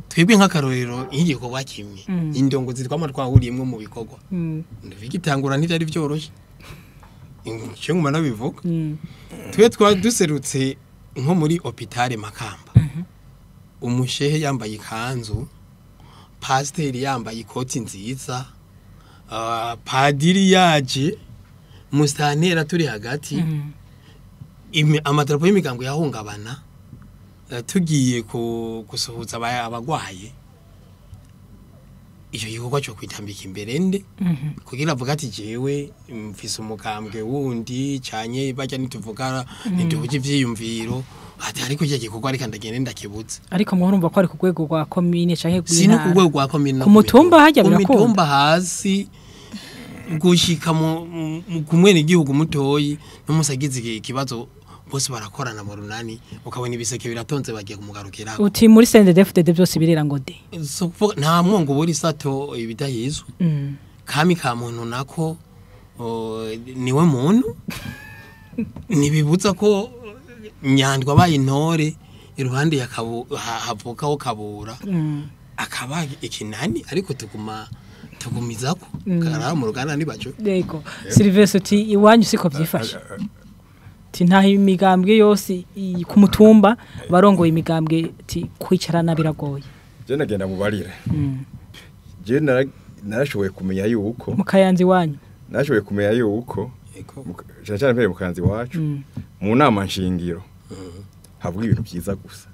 Twebwe nk'akarorero igikorwa kimwe indongozi twama twahuriyemwo mu bikorwa ndabigitangura ntibyari byoroshye icyo nguma nabivuga. Twe twaduserutse nko muri hôpital Makamba umushehe yambaye ikanzu, pasiteri yambaye ikoti nziza, padiri yaje, musitantera turi hagati, amadarapo y'imigango yahungabana tugiye gusuhuza abagwaye. Icyo gikorwa cyo kwitambika imbere nde kugira avuga ati jewe mfise umugambwe wundi canye bajya nituvuga nituvuge ivyiyumviro ati ariko icyo gikorwa ariko ndagende ndakibutse. Ariko muhurumva ko ari ku rwego rwa commune canke gw'intara? Si no ku rwego rwa commune, ku mutumba hajya birakunda. Ku mitumba hasi gushika mu kumwene igihugu mutoyi n'umusagize ikibazo bose barakorana mu runani ukabona ibiseke biratonze bagiye kumugarukira. Uti muri CNDD-FDD byose birera ngo de. So nta mwongo buri sato ibidahizwe. Kami ka muntu nako niwe muntu nibibuza ko nyandwa baye intore iruhande ya havukaho kabura akaba ikinani ariko tugumizako karara mu ruganda nibajo. Yego Silvestre uti iwanyu siko byifashe. Ntaho imigambwe yose ku mutumba barongoye imigambwe ti kwicarana biragoye. Je nagenda mubarire. Je narashoboye kumenya yuko mu Kayanza iwanyu. Narashoboye kumenya yuko cyane cyane mbere mu Kayanza iwacu mu nama nshingiro havuga ibintu byiza gusa.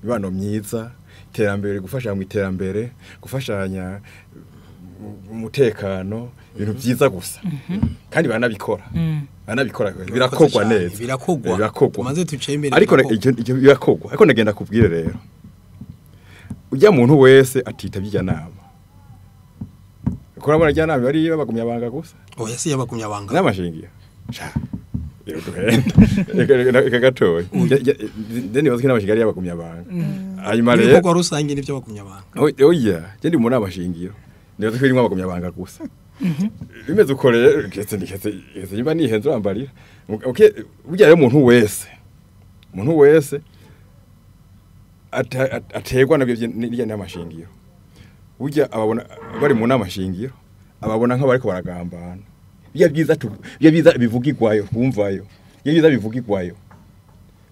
Imibano myiza, iterambere, gufasha mu iterambere, gufashanya umutekano, ibintu byiza gusa. Kandi banabikora. Anabikora birakogwa neza. Birakogwa. Maze tucembere. Ariko icyo birakogwa. Ariko nagenda kubwire rero. Ujya muntu wese atitavye ijya nama. Ko urabona ijya nama bari babagumya banga gusa. Oya si yabagumya banga. Namashingiye. Sha. Reka gatoya. Ndeni bazwi n'abashigari yabagumya banga. Hanyuma rero ibikorwa rusange nivyo bagumya banga. Oya, je ndi mu nama shingiro. Nibaza ko irimo abagumya banga gusa. Bimeze uko rero ketse niba nihenze urambarira. Okay, burya rero umuntu wese ategwa nabyo n'irya nama shingiro. Burya ababona bari mu nama shingiro, ababona nk'abariko baragambana. Bijya byiza bivugirwayo, kumvayo. Bijya byiza bivugirwayo.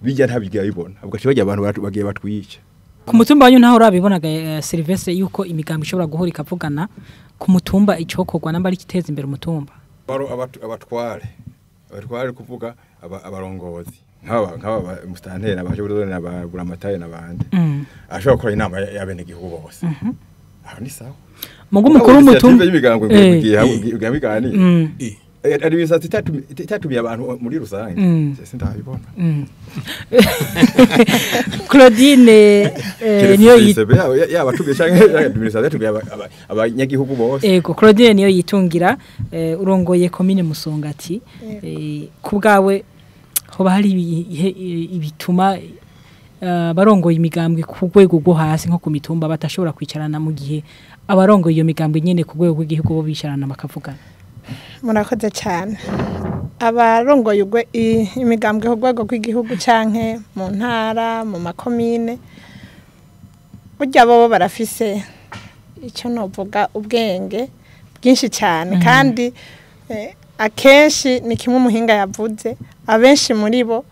Bijya ntabigira bibona. Ubwo cyo bajya abantu bagiye batwica. Ku mutumba wanyu ntaho urabibonaga Silvestre yuko imigambi ishobora guhura ikavugana ku mutumba icokorwa namba ari kiteza imbere umutumba. Baro abatware kuvuga abarongozi nk'aba mustantera abashoboye n'abagura amataye n'abandi. Ashobora gukora inama y'abene gihugu bose. Aho ni sawa. Mugu mukuru w'umutumba y'imigango ngiye ari bisatsi itatumiye abantu muri rusange. Sese ndabibona. Claudine niyo yabatumiye canke administrateur abanyagihugu bose. Ego Claudine niyo yitungira urongoye commune Musongati. Ku bwawe hoba hari ibituma barongoye imigambwe ku rwego rwo hasi nko ku mitumba batashobora kwicarana mu gihe Abarongoye iyo migambi nyene ku rwego rw'igihugu bo bisharana bakavugana. Murakoze cyane. Abarongoye imigambwe ku rwego rw'igihugu canke mu ntara, mu makomine, burya bo barafise icyo novuga ubwenge bwinshi cyane, kandi akenshi ni kimwe umuhinga yavuze, abenshi muri bo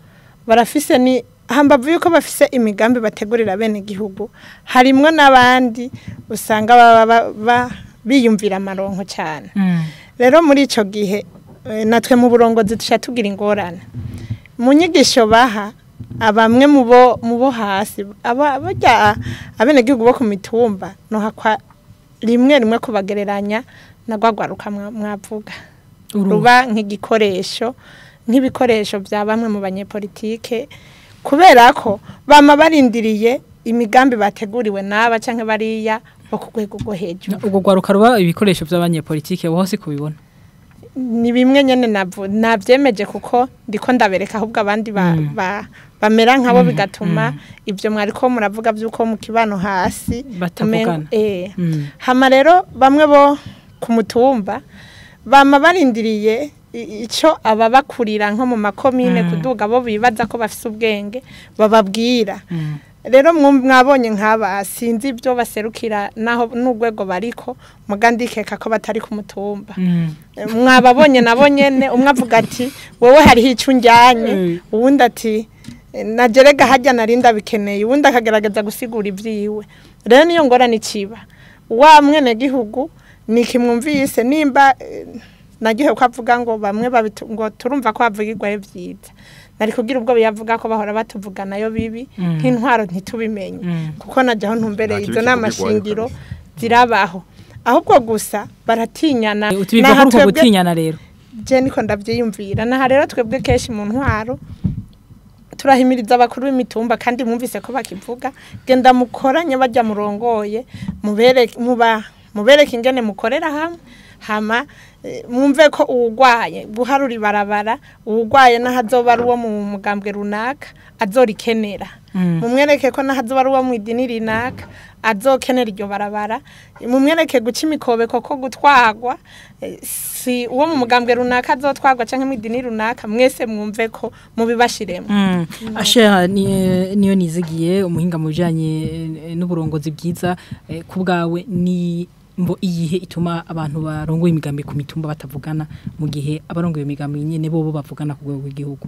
barafise ni hambavu yuko bafise imigambi bategurira bene igihugu, harimwo n'abandi usanga baba biyumvira amaronko cyane. Rero muri ico gihe natwe mu burongozi tuca tugira ingorane mu nyigisho baha abamwe mu bo hasi, aba barya abenegihugu bo ku mitumba, no hakwa rimwe rimwe kubagereranya na rwagwaruka mwavuga ruba nk'igikoresho, nk'ibikoresho bya bamwe mu banyepolitike, kubera ko bama barindiriye imigambi bateguriwe n'aba canke bariya bo ku rwego rwo hejuru. Ubwo rwaruka ruba ibikoresho by'abanyepolitike wowe si kubibona? Ni bimwe nyene navyemeje, kuko ndiko ndabereka ahubwo abandi bamera nkabo, bigatuma ibyo mwariko muravuga by'uko mu kibano hasi batavugana. Hama rero bamwe bo ku mutumba bama barindiriye ico ababakurira nko mu makomine kuduga, bo bibaza ko bafise ubwenge bababwira. Rero mwabonye nk'aba, sinzi ibyo baserukira naho n'urwego bariko, muga ndikeka ko batari ku mutumba. Mwababonye nabo nyene, umwe avuga ati: "Wowe hariho ico unjyanye", uwundi ati: "Nagerega hajya narinda bikeneye", uwundi akagerageza gusigura ibyiwe. Rero niyo ngorane ikiba wa mwene gihugu ni kimwumvise nimba nagihe ko avuga ngo bamwe ngo turumva ko havugirwayo vyiza, nari kugira ubwo biyavuga ko bahora batuvuga nayo bibi nk'intwaro ntitubimenye, kuko najyaho ntumbereye Nta kibi izo nama kivugirwayo shingiro kabisa. zirabaho, ahubwo gusa baratinyana. Uti biva Naha kuri uko twebwe- gutinyana rero? Je niko ndavyiyumvira. Naha rero twebwe kenshi mu ntwaro turahimiriza abakuru b'imitumba, kandi mwumvise ko bakivuga: genda mukoranye bajya murongoye, mubereke muba mubereke ingene mukorera hamwe, hama mwumve ko uwugwaye guharura ibarabara, uwugwaye n'ahazoba ari uwo mu mugambwe runaka azorikenera, mumwereke ko n'ahazoba ari uwo mu idini rinaka azokenera iryo barabara, mumwereke guca imikobeko ko gutwagwa si uwo mu mugambwe runaka azotwagwa canke mu idini runaka, mwese mwumve ko mubibashiremo. Asha niyo nizigiye, umuhinga mu bijanye n'uburongozi bwiza, ku bwawe ni mbo iyihe ituma abantu barongoye imigambi ku mitumba batavugana, mu gihe abarongoye imigambi nyene bobo bavugana ku rwego rw'igihugu?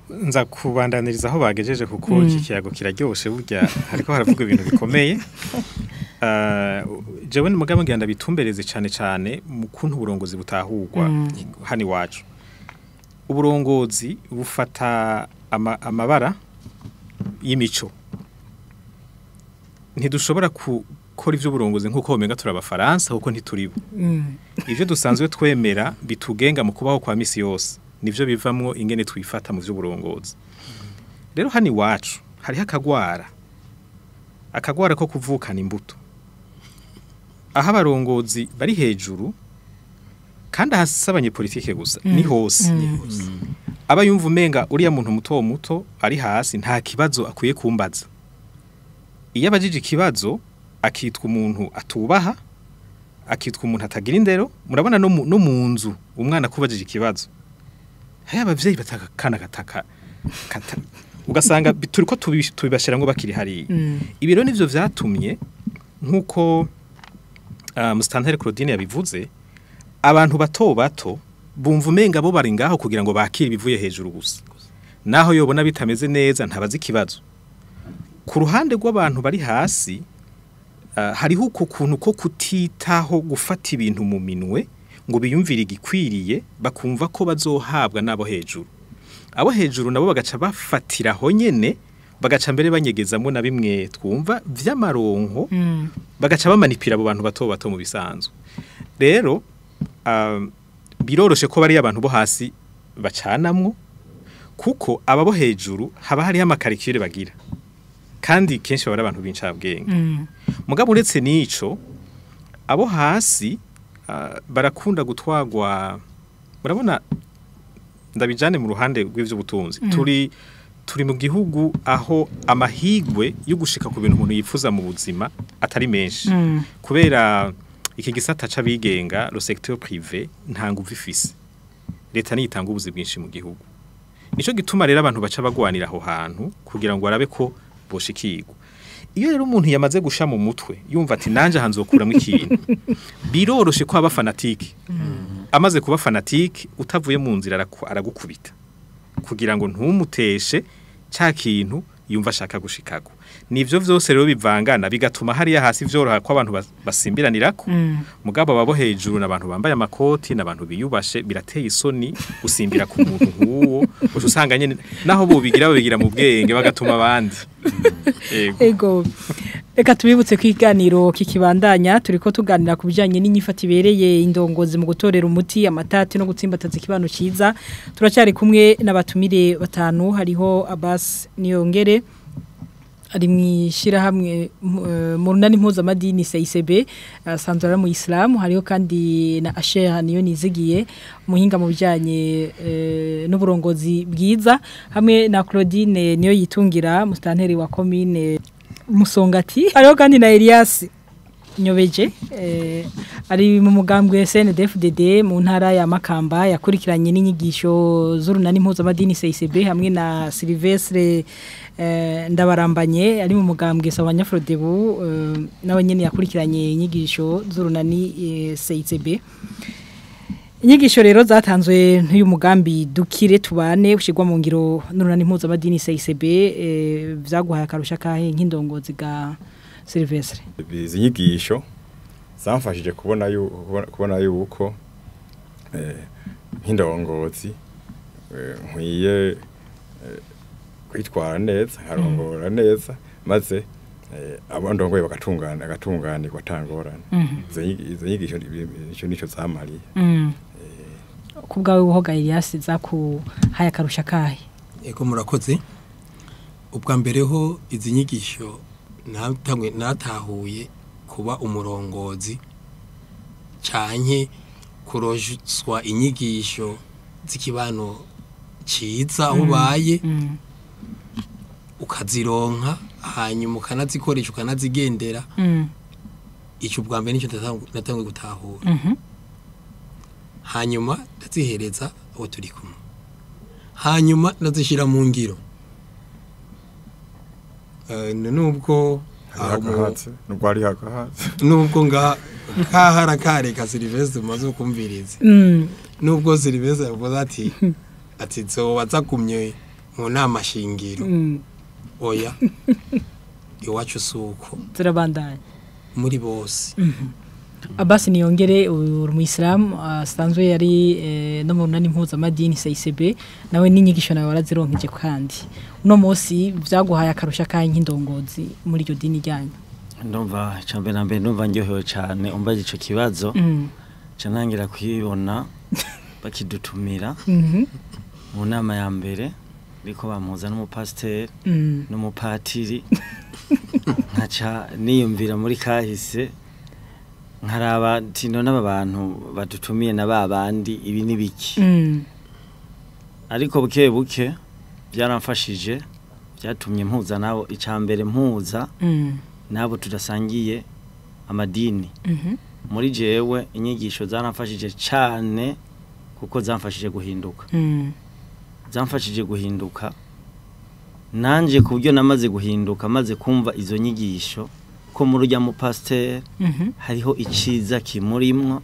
Nza kubandaniriza aho bagejeje, kuko iki kiyago kiraryoshe, burya hariko haravuga ibintu bikomeye. Jewe ni mugabo ngenda bitumbereze cyane cyane mu kuntu uburongozi butahurwa hano iwacu. Uburongozi bufata amabara y'imico. Ntidushobora gukora ivy'uburongozi nk'uko womenga turi abafaransa, kuko ntituribo. Ivyo dusanzwe twemera bitugenga mu kubaho kwa misi yose nivyo bivamwo ingene twifata mu vy'uburongozi. Rero hano iwacu hariho akagwara ko kuvukana imbuto, aho abarongozi bari hejuru, kandi ahasi abanyepolitike gusa, ni hose, aba yumva umenga uriya muntu muto muto ari hasi nta kibazo akwiye kumbaza. Iyo abajije ikibazo akitwa umuntu atubaha, akitwa umuntu atagira indero. Murabona no mu nzu umwana akubajije ikibazo, hari abavyeyi bataka kana kataka kata, ugasanga turiko tubibashiramwo bakiri hariya. Ibi rero nivyo vyatumye, nkuko Mustanteri Claudine yabivuze, abantu bato bato bumva umenga bo bari ngaho kugira ngo bakire ibivuye hejuru gusa, naho yobona bitameze neza ntabazi ikibazo. Ku ruhande rw'abantu bari hasi, hariho uko kuntu ko kutitaho gufata ibintu mu minwe ngo biyumvire igikwiriye, bakumva ko bazohabwa n'abo hejuru. Abo hejuru nabo bagaca bafatira aho nyene, bagaca mbere banyegezamo na bimwe twumva vy'amaronko, bagaca bamanipira abo bantu bato bato. Mu bisanzwe rero biroroshe ko bari abantu bo hasi bacanamwo, kuko aba bo hejuru haba hariho amakarikire bagira, kandi kenshi baba ari abantu b'incabwenge. Mugabo uretse n'ico, abo hasi barakunda gutwagwa. Murabona, ndabijane mu ruhande rw'ivy'ubutunzi, turi Turi mu gihugu aho amahigwe yo gushika ku bintu umuntu yifuza mu buzima atari menshi, kubera iki gisata c'abigenga, le secteur privé, nta nguvu ifise. Leta niyo itanga ubuzi bwinshi mu gihugu. Nico gituma rero abantu baca bagwanira aho hantu kugira ngo barabe ko boshikirwa. Iyo rero umuntu yamaze gusha mu mutwe yumva ati nanje hanzokuramo ikintu, biroroshe ko aba fanatique. Amaze kuba fanatique, utavuye mu nzira aragukubita kugira ngo ntumuteshe ca kintu yumva ashaka gushikako. Nivyo vyose rero bivangana bigatuma hariya hasi vyoroha ko abantu basimbiranirako. Mugabo babo hejuru n'abantu bambaye amakoti n'abantu biyubashe, birateye isoni gusimbira ku muntu nk'uwo. Uca usanga nyene naho bobigira babigira mu bwenge bagatuma abandi. Ego. Ego. Reka tubibutse ko ikiganiro kikibandanya, turiko tuganira ku bijanye n'inyifato ibereye indongozi mu gutorera umuti amatati no gutsimbataza ikibano ciza. Turacyari kumwe n'abatumire batanu, hariho Abbas Niyongere ari mwishirahamwe mu runani mpuzamadini CICB, asanzwe ari mu Islam, hariho kandi na Asher niyo nizigiye, umuhinga mu bijanye n'uburongozi bwiza, hamwe na Claudine niyo yitungira, mustanteri wa commune Musongati, hariho kandi na Elias Nyobeje ari mu mugambwe SNDFDD mu ntara ya Makamba, yakurikiranye n'inyigisho z'urunani mpuzamadini CICB, hamwe na Sylvestre Ndabarambanye ari mu mugambwe Sawanyafrodebu, nawe nyene yakurikiranye inyigisho z'urunani CICB. Inyigisho rero zatanzwe n'uyu mugambi Dukire Tubane ushirwa mu ngiro n'urunani mpuzamadini CICB, vyaguhaye akarusha kahe nk'indongozi ga Sylvestre? Izi nyigisho zamfashije kubona yuko nk'indongozi nkwiye kwitwara neza, nkarongora neza, maze abo ndongoye bagatungana, agatunganirwa atangorane. Izo nyigisho ico nico zamariye. Ku bwawe buhoga Elias, zakuhaye akarusha kahe? Ego, murakoze. Ubwa mbere ho izi nyigisho natangwe natahuye kuba umurongozi canke kurojswa inyigisho z'ikibano ciza aho ubaye, ukazironka hanyuma ukanazikoresha ukanazigendera. Ico ubwa mbere nico natangwe gutahura. Hanyuma ndazihereza abo turi kumwe, hanyuma ndazishira mu ngiro. Nubwo Hariho agahatsi, nubwo hariho agahatsi. Nubwo nga kahara kareka Sylvestre umaze kumviriza, nubwo Sylvestre yavuze ati zoba zagumye mu nama shingiro, oya, iwacu suko. Turabandanya. Muri bose. Abbas Niyongere, uri umuyisilamu asanzwe yari no mu runani mpuzamadini CICB, nawe n'inyigisho nawe warazironkeje, kandi uno munsi vyaguhaye akarusha kahe nk'indongozi muri iryo dini ryanyu? Ndumva icambere na mbere ndumva ndyohewe cyane umbaje ico kibazo. Ca ntangira kwibona bakidutumira mu nama ya mbere, ariko bamuza n'umupasiteri n'umupatiri, nkaca niyumvira muri kahise, nkaraba nti none aba bantu badutumiye na ba bandi ibi ni biki? Ariko buke buke byaramfashije, byatumye mpuza nabo. Icambere mpuza nabo tudasangiye amadini. Muri jewe inyigisho zaramfashije cyane kuko zamfashije guhinduka. Zamfashije guhinduka nanje ku buryo namaze guhinduka maze kumva izo nyigisho ko muri urya mupasiteri hariho iciza kimurimwo,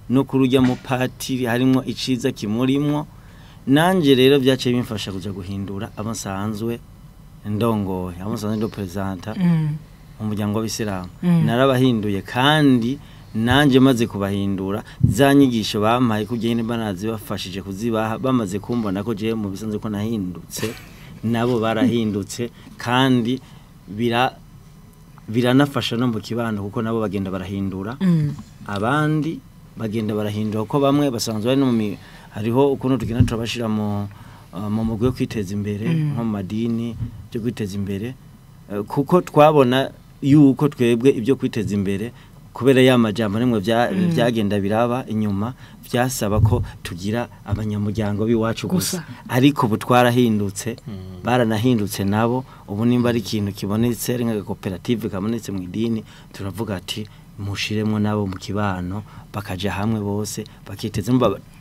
no kuri urya mupatiri harimwo iciza kimurimwo. Nanje rero byaciye bimfasha kuja guhindura abo nsanzwe ndongoye, abo nsanzwe ndo presenta mu muryango w'abisilamu. Narabahinduye, kandi nanje maze kubahindura za nyigisho bampaye kugira nyine banazibafashije kuzibaha, bamaze kumbona ko jewe mu bisanzwe ko nahindutse, nabo barahindutse, kandi biranafasha no mu kibano kuko nabo bagenda barahindura, abandi bagenda barahindura, kuko bamwe basanzwe bari no mu hariho ukuntu tugenda turabashira mu mugwi wo kwiteza imbere, nko mu madini byo kwiteza imbere, kuko twabona yuko twebwe ibyo kwiteza imbere Kubera ya majambo nimwe byagenda biraba inyuma byasaba ko tugira abanyamuryango biwacu gusa ariko ubu twarahindutse baranahindutse nabo ubu nimba ari ikintu kibonetse ari nka koperative kabonetse mu idini turavuga ati mushiremo nabo mu kibano bakaja hamwe bose bakiteza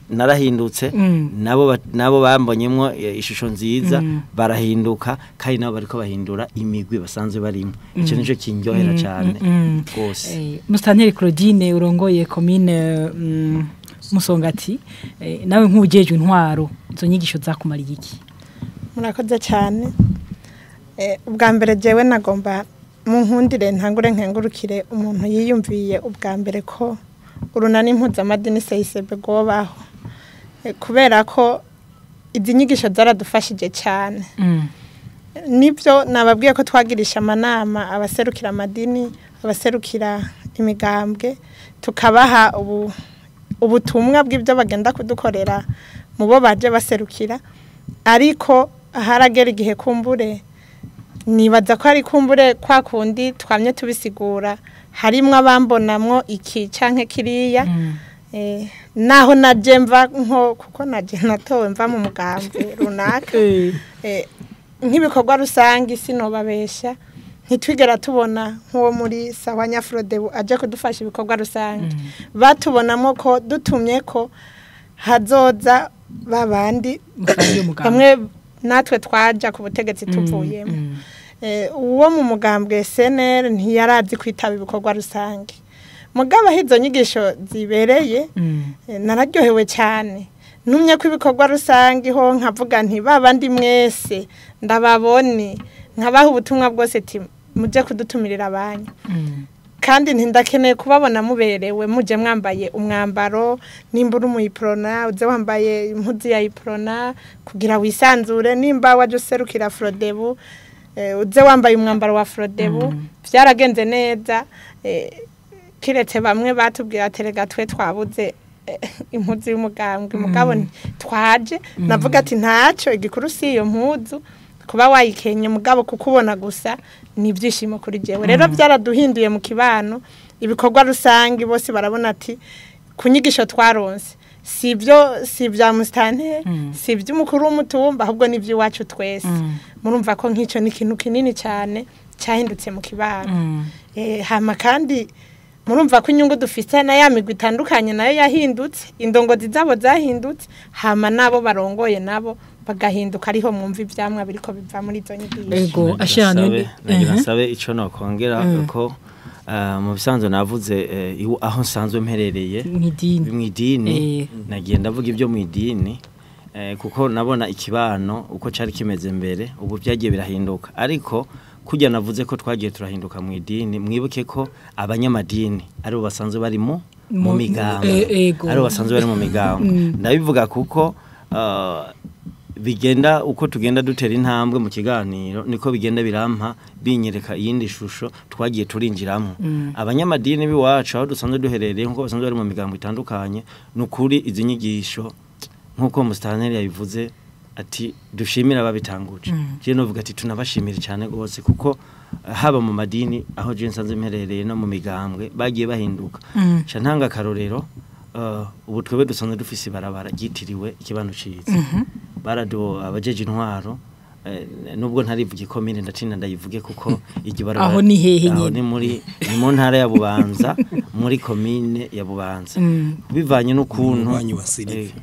narahindutse nabo bambonyemwo ishusho nziza barahinduka kandi nabo bariko bahindura imigwi basanzwe barimo ico nico kinyohera cyane gose. Mustanteri Claudine urongoye commune Musongati nawe nk'ujeje intwaro izo nyigisho zakumariye iki? Murakoze cyane. Ubwa mbere jewe nagomba mu nkundire ntangure nkengurukire umuntu yiyumviye ubwa mbere ko urunani mpuzamadini CICB gobaho kubera ko izi nyigisho zaradufashije cyane. Nibyo nababwiye ko twagirisha amanama abaserukira amadini abaserukira imigambwe tukabaha ubutumwa bw'ibyo bagenda kudukorera mu bo baje baserukira ariko haragera igihe kumbure nibaza ko ari kumbure kwa kundi twamye tubisigura harimwo abambonamwo iki canke kiriya naho naje mva nko kuko naje natowe mva mu mugambwe runaka nk'ibikorwa rusangi sinobabesha ntitwigera tubona nk'uwo muri sawa Nyafrodebu aje kudufasha ibikorwa rusangi batubonamo ko dutumye ko hazoza babandi bamwe natwe twaja ku butegetsi tuvuyemo. Uwo mu mugambwe SNL ntiyarazi kwitaba ibikorwa rusange mugabo hizo nyigisho zibereye nararyohewe cyane numye ko ibikorwa rusange ho nkavuga nti babandi mwese ndababone nkabaha ubutumwa bwose ti muje kudutumirira abanyu kandi ntindakeneye kubabona muberewe muje mwambaye umwambaro nimba uri umuyiprona uze wambaye impuzu ya iprona kugira wisanzure nimba waje userukira Frodebu uze wambaye umwambaro wa Frodebu byaragenze neza kiretse bamwe batubwira terega twe twabuze impuzu y'umugambwe mugabo twaje navuga ati ntacyo igikuru si iyo mpuzu kuba wayikenye mugabo kukubona gusa ni ibyishimo kuri jewe. Rero byaraduhinduye mu kibano ibikorwa rusange bose barabona ati kunyigisho twaronse si byo si bya mustanteri si by'umukuru w'umutumba ahubwo ni by'iwacu twese. Murumva ko nk'icyo ni ikintu kinini cyane cyahindutse mu kibano. Hama kandi murumva ko inyungu dufite na ya migwi itandukanye nayo yahindutse indongozi zabo zahindutse hama nabo barongoye nabo bagahinduka ariho mwumva ivyamwa biriko biva muri izo nyigisho. Ego ashana nagira nsabe ico nokongera ko mu bisanzwe navuze aho nsanzwe mperereye mw'idini nagiye ndavuga ibyo mw'idini kuko nabona ikibano uko cari kimeze mbere ubu byagiye birahinduka ariko kujya navuze ko twagiye turahinduka mu idini mwibuke ko abanyamadini ari bo basanzwe bari mu migambo ari bo basanzwe bari mu migambo ndabivuga kuko bigenda uko tugenda dutera intambwe mu kiganiro niko bigenda birampa binyereka iyindi shusho twagiye turinjiramo. Abanyamadini biwacu aho dusanzwe duherereye nkuko basanzwe bari mu migambo itandukanye nukuri izi nyigisho nkuko Mustanteri yabivuze ati dushimira ababitanguje je novuga ati tunabashimira cyane gose kuko haba mu madini aho je nsanze mperereye no mu migambwe bagiye bahinduka. Ca ntanga karorero ubu twebwe dusanzwe dufise ibarabara ryitiriwe ikibano ciza barado abajeje intwaro nubwo ntarivuge komine ndatinda ndayivuge kuko igibarabara aho ni hehe nyine ni muri ni mu ntara ya Bubanza muri komine ya Bubanza bivanye n'ukuntu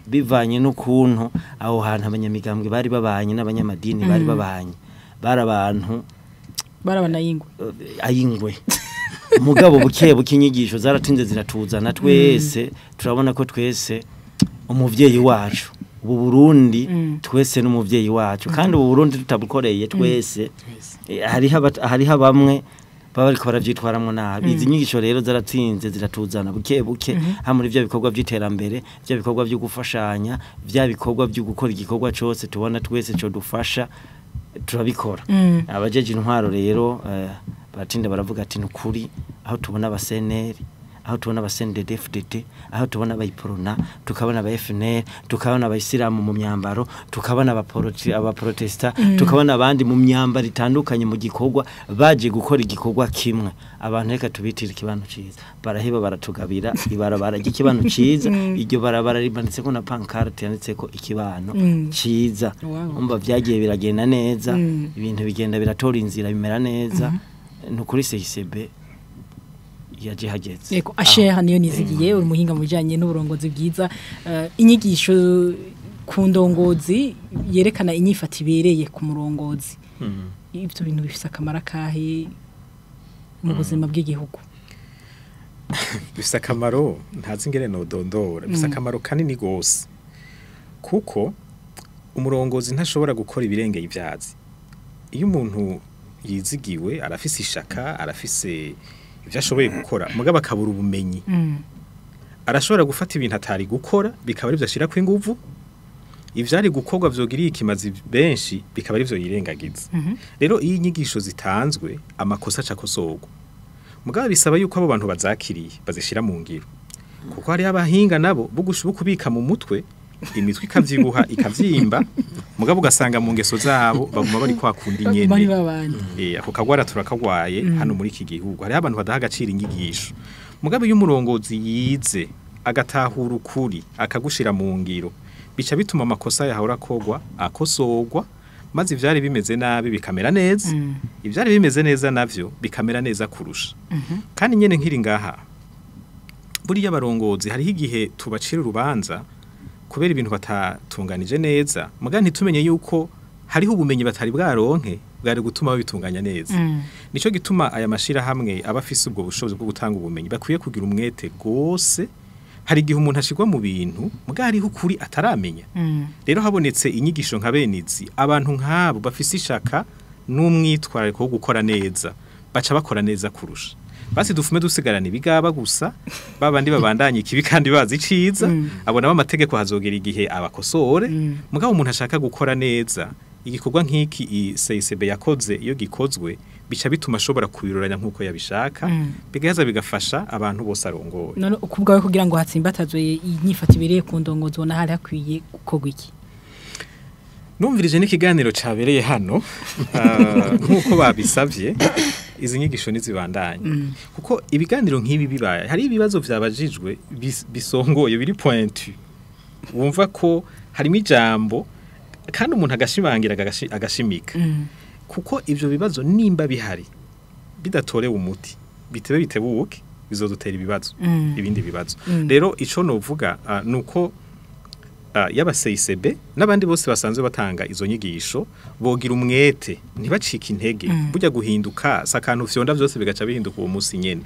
bivanye n'ukuntu aho hantu abanyamigambwe bari babanye n'abanyamadini bari babanye bari abantu barabana yingwe ayingwe mugabo buke bukinyigisho zaratinze ziratuzana twese turabona ko twese umuvyeyi wacu ubu Burundi twese n'umuvyeyi wacu kandi ubu Burundi tutabukoreye twese hariho bamwe baba bariko baravyitwaramwo nabi. Izi nyigisho rero zaratsinze ziratuzana buke buke ha muri byo bikorwa by'iterambere byo bikorwa byo gufashanya bya bikorwa byo gukora igikorwa cyose tubona twese cyo dufasha turabikora. Abajeje intwaro rero baratinda baravuga ati nukuri aho tubona abaseneri aho tubona abasendede FDD, aho tubona abayiprona, tukabona aba FNL, tukabona abayisilamu mu myambaro, tukabona abaprotesta, tukabona abandi mu myambaro itandukanye mu gikorwa baje gukora igikorwa kimwe. Abantu reka tubitire ikibano ciza, baraheba baratugabira ibarabara ry'ikibano ciza. Iryo barabara rimanitse ko na pancarte yanditse ko ikibano ciza. Umva vyagiye biragenda neza, ibintu bigenda biratora inzira bimera neza. Nukuri CICB yaje hageze. Yego, Asher niyo nizigiye uri muhinga mu bijanye n'uburongozi bwiza. Inyigisho ku ndongozi yerekana inyifata ibereye ku murongozi, ivyo bintu bifise akamaro kahe mu buzima bw'igihugu? Bifise akamaro ntazi ingene nodondora, bifise akamaro kanini gose, kuko umurongozi ntashobora gukora ibirengeye ivyazi. Iyo umuntu yizigiwe arafise ishaka, arafise ivyo ashoboye gukora, mugabo akabura ubumenyi, arashobora gufata ibintu atari gukora bikaba arivyo ashirako inguvu, ivyari gukorwa vyogiriye ikimazi benshi bikaba arivyo yirengagiza. Rero iyo inyigisho zitanzwe amakosa acakosorwa, mugabo bisaba yuko abo bantu bazakiriye bazishira mu ngiro, kuko hari abahinga nabo bo kubika mu mutwe, imitwe ikavyibuha ikavyimba, mugabo ugasanga mu ngeso zabo baguma bari kwa kundi nyene. Ako kagwara turakagwaye hano muri iki gihugu. Hariho abantu badaha agaciro inyigisho, mugabo iyo umurongozi yize agatahura ukuri akagushira mu ngiro, bica bituma amakosa yahora akogwa akosorwa, maze ivyari bimeze nabi bikamera neza, ivyari bimeze neza navyo bikamera neza kurusha. Kandi nyene nkiri ngaha, buriya abarongozi hariho igihe tubacira urubanza kubera ibintu batatunganije neza, muga ntitumenye yuko hariho ubumenyi batari bwaronke bwari gutuma babitunganya neza. Nico gituma aya mashira hamwe abafise ubwo bushobozi bwo gutanga ubumenyi bakwiye kugira umwete gose. Hari igihe umuntu ashirwa mu bintu muga hariho ukuri ataramenya. Rero habonetse inyigisho nka benizi, abantu nk'abo bafise ishaka n'umwitwarariko wo gukora neza baca bakora neza kurusha. Basi dufume dusigarana ibigaba gusa, babandi babandanye ikibi kandi bazi iciza, abo nabo amategeko hazogera igihe abakosore. Mugabo umuntu ashaka gukora neza igikorwa nk'iki CICB yakoze, iyo gikozwe bica bituma ashobora kubiroranya nkuko yabishaka, bigaheza bigafasha abantu bose arongoye. None ukubwawe kugira ngo hatsimbatazwe inyifata ibereye ku ndongozi, ubona hari hakwiye gukorwa iki? Numvirije n'ikiganiro cabereye hano, nkuko babisavye, izi nyigisho nizibandanye, kuko ibiganiro nk'ibi bibaye hari ibibazo vyabajijwe bisongoye biri pointu, wumva ko harimo ijambo kandi umuntu agashimangira agashimika, kuko ivyo bibazo nimba bihari bidatorewe umuti bitebe bitebuke bizodutera ibibazo, ibindi bibazo. Rero ico novuga nuko yaba CICB n'abandi bose basanzwe batanga izo nyigisho bogira umwete, ntibacike intege. Burya guhinduka sakantu fyonda vyose bigaca bihinduka uwo munsi nyene.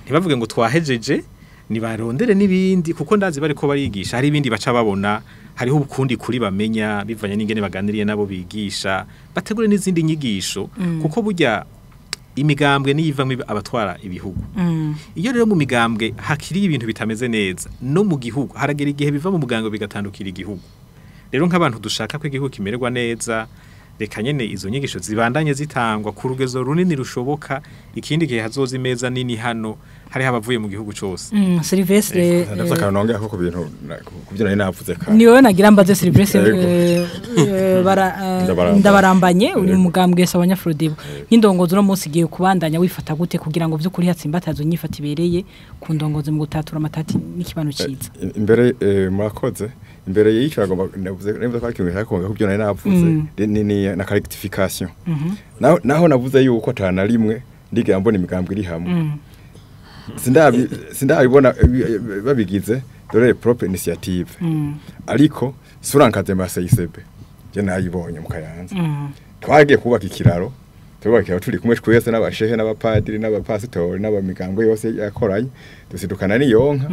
Ntibavuge ngo twahejeje, nibarondere n'ibindi, kuko ndazi bariko barigisha hari ibindi baca babona, hariho ubukundi kuri bamenya bivanye n'ingene baganiriye nabo bigisha, bategure n'izindi nyigisho, kuko burya imigambwe niyivamwe abatwara ibihugu. Iyo rero mu migambwe hakiri ibintu bitameze neza no mu gihugu, haragera igihe biva mu mugambwe bigatandukira igihugu. Rero nk'abantu dushaka ko igihugu kimererwa neza, reka nyene izo nyigisho zibandanye zitangwa ku rugezo runini rushoboka. Ikindi gihe hazoza imeza nini hano hariho abavuye mu gihugu cose. Silvestre, ndafite nongera ko ku bintu ku byo nari navuze kandi niwe nagira mbaze Silvestre, ndabarambanye uri mugambwe s'abanyafrodibo nk'indongozi no munsi giye kubandanya wifata gute kugira ngo vy'ukuri hatsimbatazo nyifata ibereye ku ndongozi mu gutatura amatati n'ikibano ciza? Imbere murakoze. Imbere y'ico agomba navuze ko ari kintu kubyo nari navuze ni na rectification. Naho navuze yuko atana rimwe ndigira mbona imigambwe iri hamwe, sindabibona babigize dore propre initiative, ariko surankaze masa CICB je nayibonye mu Kayanza. Twagiye kubaka ikiraro, tubaka turi kumwe twese n'abashehe n'abapadiri n'abapasitori n'abamigambwe yose yakoranye, dusidukana n'iyonka,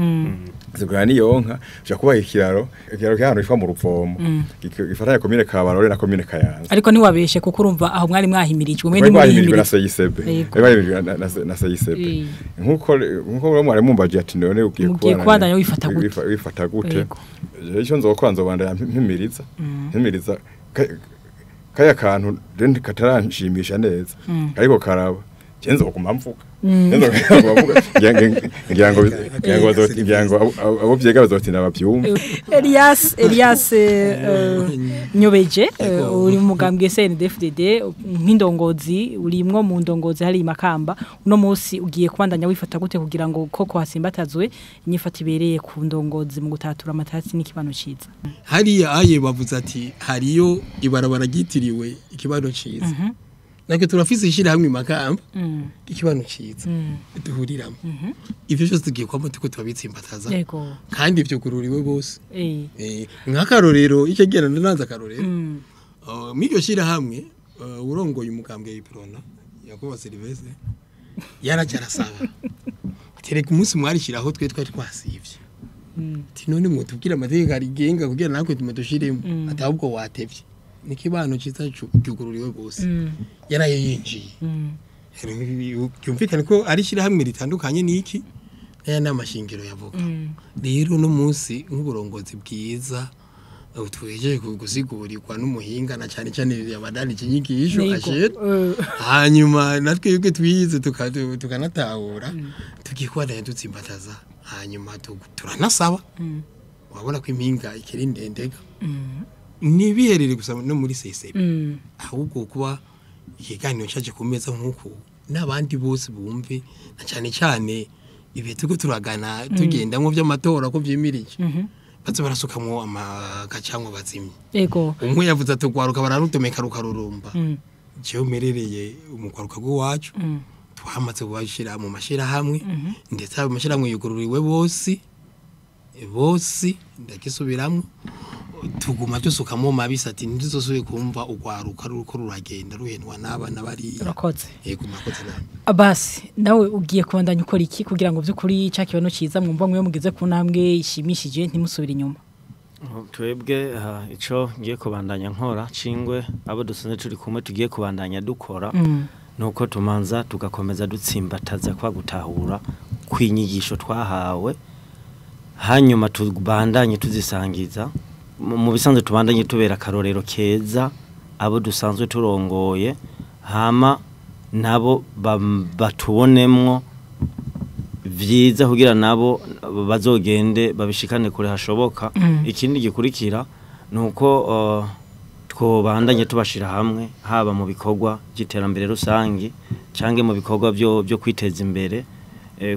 dusidukana n'iyonka tuja kubaka ikiraro cy'ahantu hitwa mu Ruvomo, gifatanya komine Kabarore na komine Kayanza. Ariko ntiwabeshe kuko urumva aho mwari mwahimirijwe mwe nimuri na CICB, mwari na CICB. Nkuko mwari mumbaje ati none ugiye kubandanya wifata gute, wifata gute? Icyo nzokora nzobandanya mpimiriza kaya kantu rende kataranshimisha neza, ariko karaba je nzoguma mvuga ngira ngo abo vyega bazotinda bavyumva. Elias Nyobeje uri mu mugambwe CNDD-FDD nk'indongozi urimwo mu ndongozi hari Makamba uno munsi ugiye kubandanya wifata gute kugira ngo koko hasimbatazwe inyifata ibereye ku ndongozi mu gutatura amatati n'ikibano ciza? Hariya aye bavuze ati hariyo ibarabara ryitiriwe ikibano ciza. Nako turafise ishira hamwe Makamba ikibano ciza duhuriramo. Ivyo byose tugiye kwamo tuko turabitsimbataza. Kandi ivyo kururiwe bose. Nkakarorero icyo gera ndanza karorero. Miryo shira hamwe urongoye umukambwe y'Iprona Yakoba Silvestre yaraje arasaba. Tereka umunsi mwarishiraho twe twari twasivye. Ati none mwotubwira amategeko arigenga kugira nakwe tumedushiremo atahubwo watevye. Nikibano ciza cyugururiwe bose. Yaraye yinjiye. Byumvikane ko ari shira hamwe ritandukanye niki aya namashingiro yavuga. Rero no munsi nk'uburongozi bwiza utwejeje gusigurirwa n'umuhinga na cyane cyane yabadani kinyigisho ashe. Hanyuma natwe yuko twize tukanatahura tukikwana dutsimbataza hanyuma turanasaba. Wabona ko impinga ikiri ndendega. Nibiherere gusa no muri CCB. Ahubwo kuba ikiganiro cyaje kumeza nkuko nabandi bose bumve na cyane cyane ibihe tuko turagana tugendamwo by'amatora ko vyimirije. Bazo barasukamwo amagacamwo bazimye. Yego. Umwe yavuze ati gwaruka bararutomeka rukarurumba. Jewe merereye umugwaruka gwacu. Twamaze kubashira mu mashira hamwe ndetse ayo mashira hamwe yugururiwe bose. Bose ndakisubiramwo tuguma dusukamo mabisa ati ntizosubire kumva ugwaruka ruko ruragenda ruhendwa n'abana bari. Urakoze. Yego murakoze namwe. Abasi nawe ugiye kubandanya ukora iki kugira ngo byukuri ca kibano ciza mwumva mwe mugeze ku ntambwe ishimishije ntimusubire inyuma? Twebwe ico ngiye kubandanya nkora cingwe abo dusanzwe turi kumwe tugiye kubandanya dukora nuko tumanza tugakomeza dutsimbataza kwa gutahura kwinyigisho twahawe hanyuma tubandanye tuzisangiza mu bisanzwe tubandanye tubera karorero keza abo dusanzwe turongoye hama nabo batubonemwo vyiza kugira nabo bazogende babishikane kure hashoboka. Ikindi gikurikira nuko twobandanye tubashira hamwe haba mu bikorwa by'iterambere rusangi canke mu bikorwa byo kwiteza imbere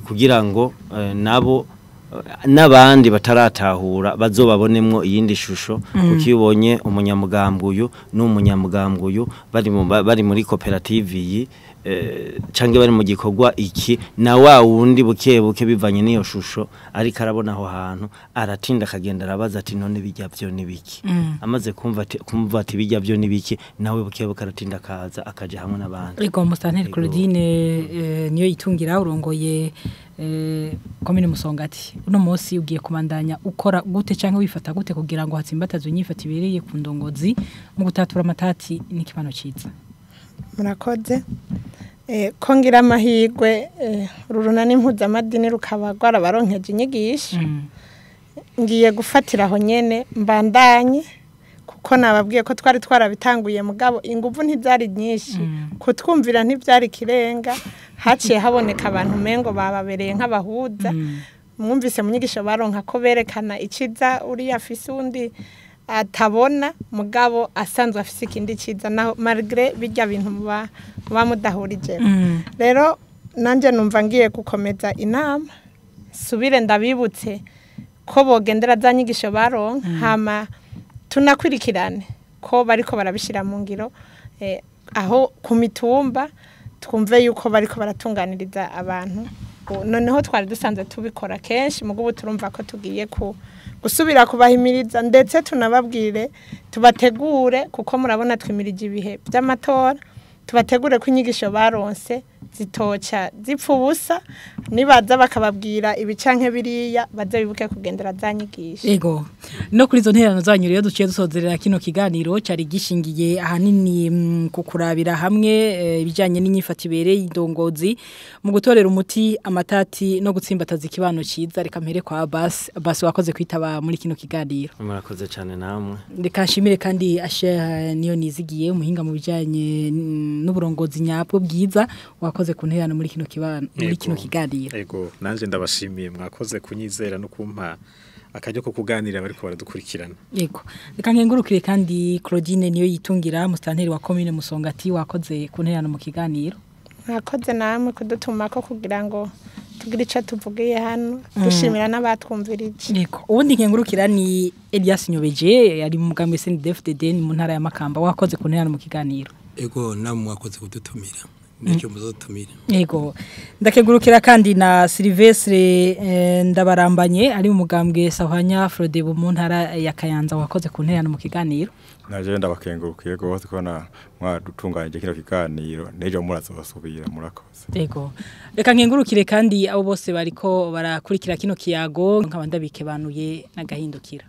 kugira ngo nabo n'abandi bataratahura bazobabonemwo iyindi shusho kuko iyo ubonye umunyamugambwe uyu n'umunyamugambwe uyu bari muri koperative iyi canke bari mu gikorwa iki na wa wundi buke buke bivanye n'iyo shusho ariko arabona aho hantu aratinda akagenda arabaza ati none bijya byo nibiki. Amaze kumva ati bijya byo nibiki nawe buke buke aratinda akaza akaja hamwe n'abandi. Ego Mustanteri Claudine niyo yitungira urongoye komine Musongati uno munsi ugiye kubandanya ukora gute canke wifata gute kugira ngo hatsimbatazwe inyifata ibereye ku ndongozi mu gutatura amatati n'ikibano ciza? Murakoze. Ko ngira amahirwe ururunani mpuzamadini rukaba rwarabaronkeje inyigisho ngiye gufatira aho nyene mbandanye kuko nababwiye ko twari twarabitanguye mugabo inguvu ntizari nyinshi kutwumvira ntibyari kirenga haciye haboneka abantu mengo bababereye nk'abahuza. Mwumvise mu nyigisho baronka ko berekana iciza uri afise undi atabona mugabo asanzwe afise ikindi ciza naho malgré bijya bintu muba mudahurije. Rero nanje numva ngiye gukomeza inama subire ndabibutse ko bogendera za nyigisho baronka hama tunakwirikirane ko bariko barabishira mu ngiro aho ku mitumba twumve yuko bariko baratunganiriza abantu. Noneho twari dusanzwe tubikora kenshi mugubu turumva ko tugiye ku gusubira kubahimiriza ndetse tunababwire tubategure kuko murabona twimirije ibihe by'amatora tubategure ko inyigisho baronse zitoca zipfa ubusa nibaza bakababwira ibicanke biriya baze bibuke kugendera za nyigisho. Ego no kuri izo nterano zanyu rero duciye dusozerera kino kiganiro cari gishingiye ahanini ku kurabira hamwe ibijanye n'inyifato ibereye indongozi mu gutorera umuti amatati no gutsimbataza ikibano ciza. Reka mpere kwa Abbas wakoze kwitaba muri kino kiganiro. Murakoze cyane namwe. Reka nshimire kandi Asher niyo nizigiye umuhinga mu bijanye n'uburongozi nyabwo bwiza wakoze. Wakoze ku ntererano muri kino kibano, muri kino kiganiro. Ego, nanje ndabashimiye, mwakoze kunyizera no kumpa akaryo ko kuganira bariko baradukurikirana. Yego. Reka nkengurukire kandi Claudine niyo yitungira, musitanteri wa commune Musongati, wakoze ku ntererano mu kiganiro. Mwakoze namwe kudutumako kugira ngo tugire icyo tuvugiye hano, dushimira n'abatwumvirije. Yego. Ubundi nkengurukira ni Elias Nyobeje, ari mu mugambwe CNDD-FDD mu ntara ya Makamba, wakoze ku ntererano mu kiganiro. Ego, namwe mwakoze kudutumira, nicyo muzotumira. Yego. Ndakengurukira kandi na Silvestre Ndabarambanye, ari mu mugambwe Sahwanya Frodebu mu ntara ya Kayanza, wakoze ku ntererano mu kiganiro. Naje ndabakengurukiye gose kubona mwadutunganyije kino kiganiro, n'ejo murazosubira, murakoze. Yego. Reka nkengurukire kandi abo bose bariko barakurikira kino kiyago, nkaba ndabikebanuye n'agahindukira.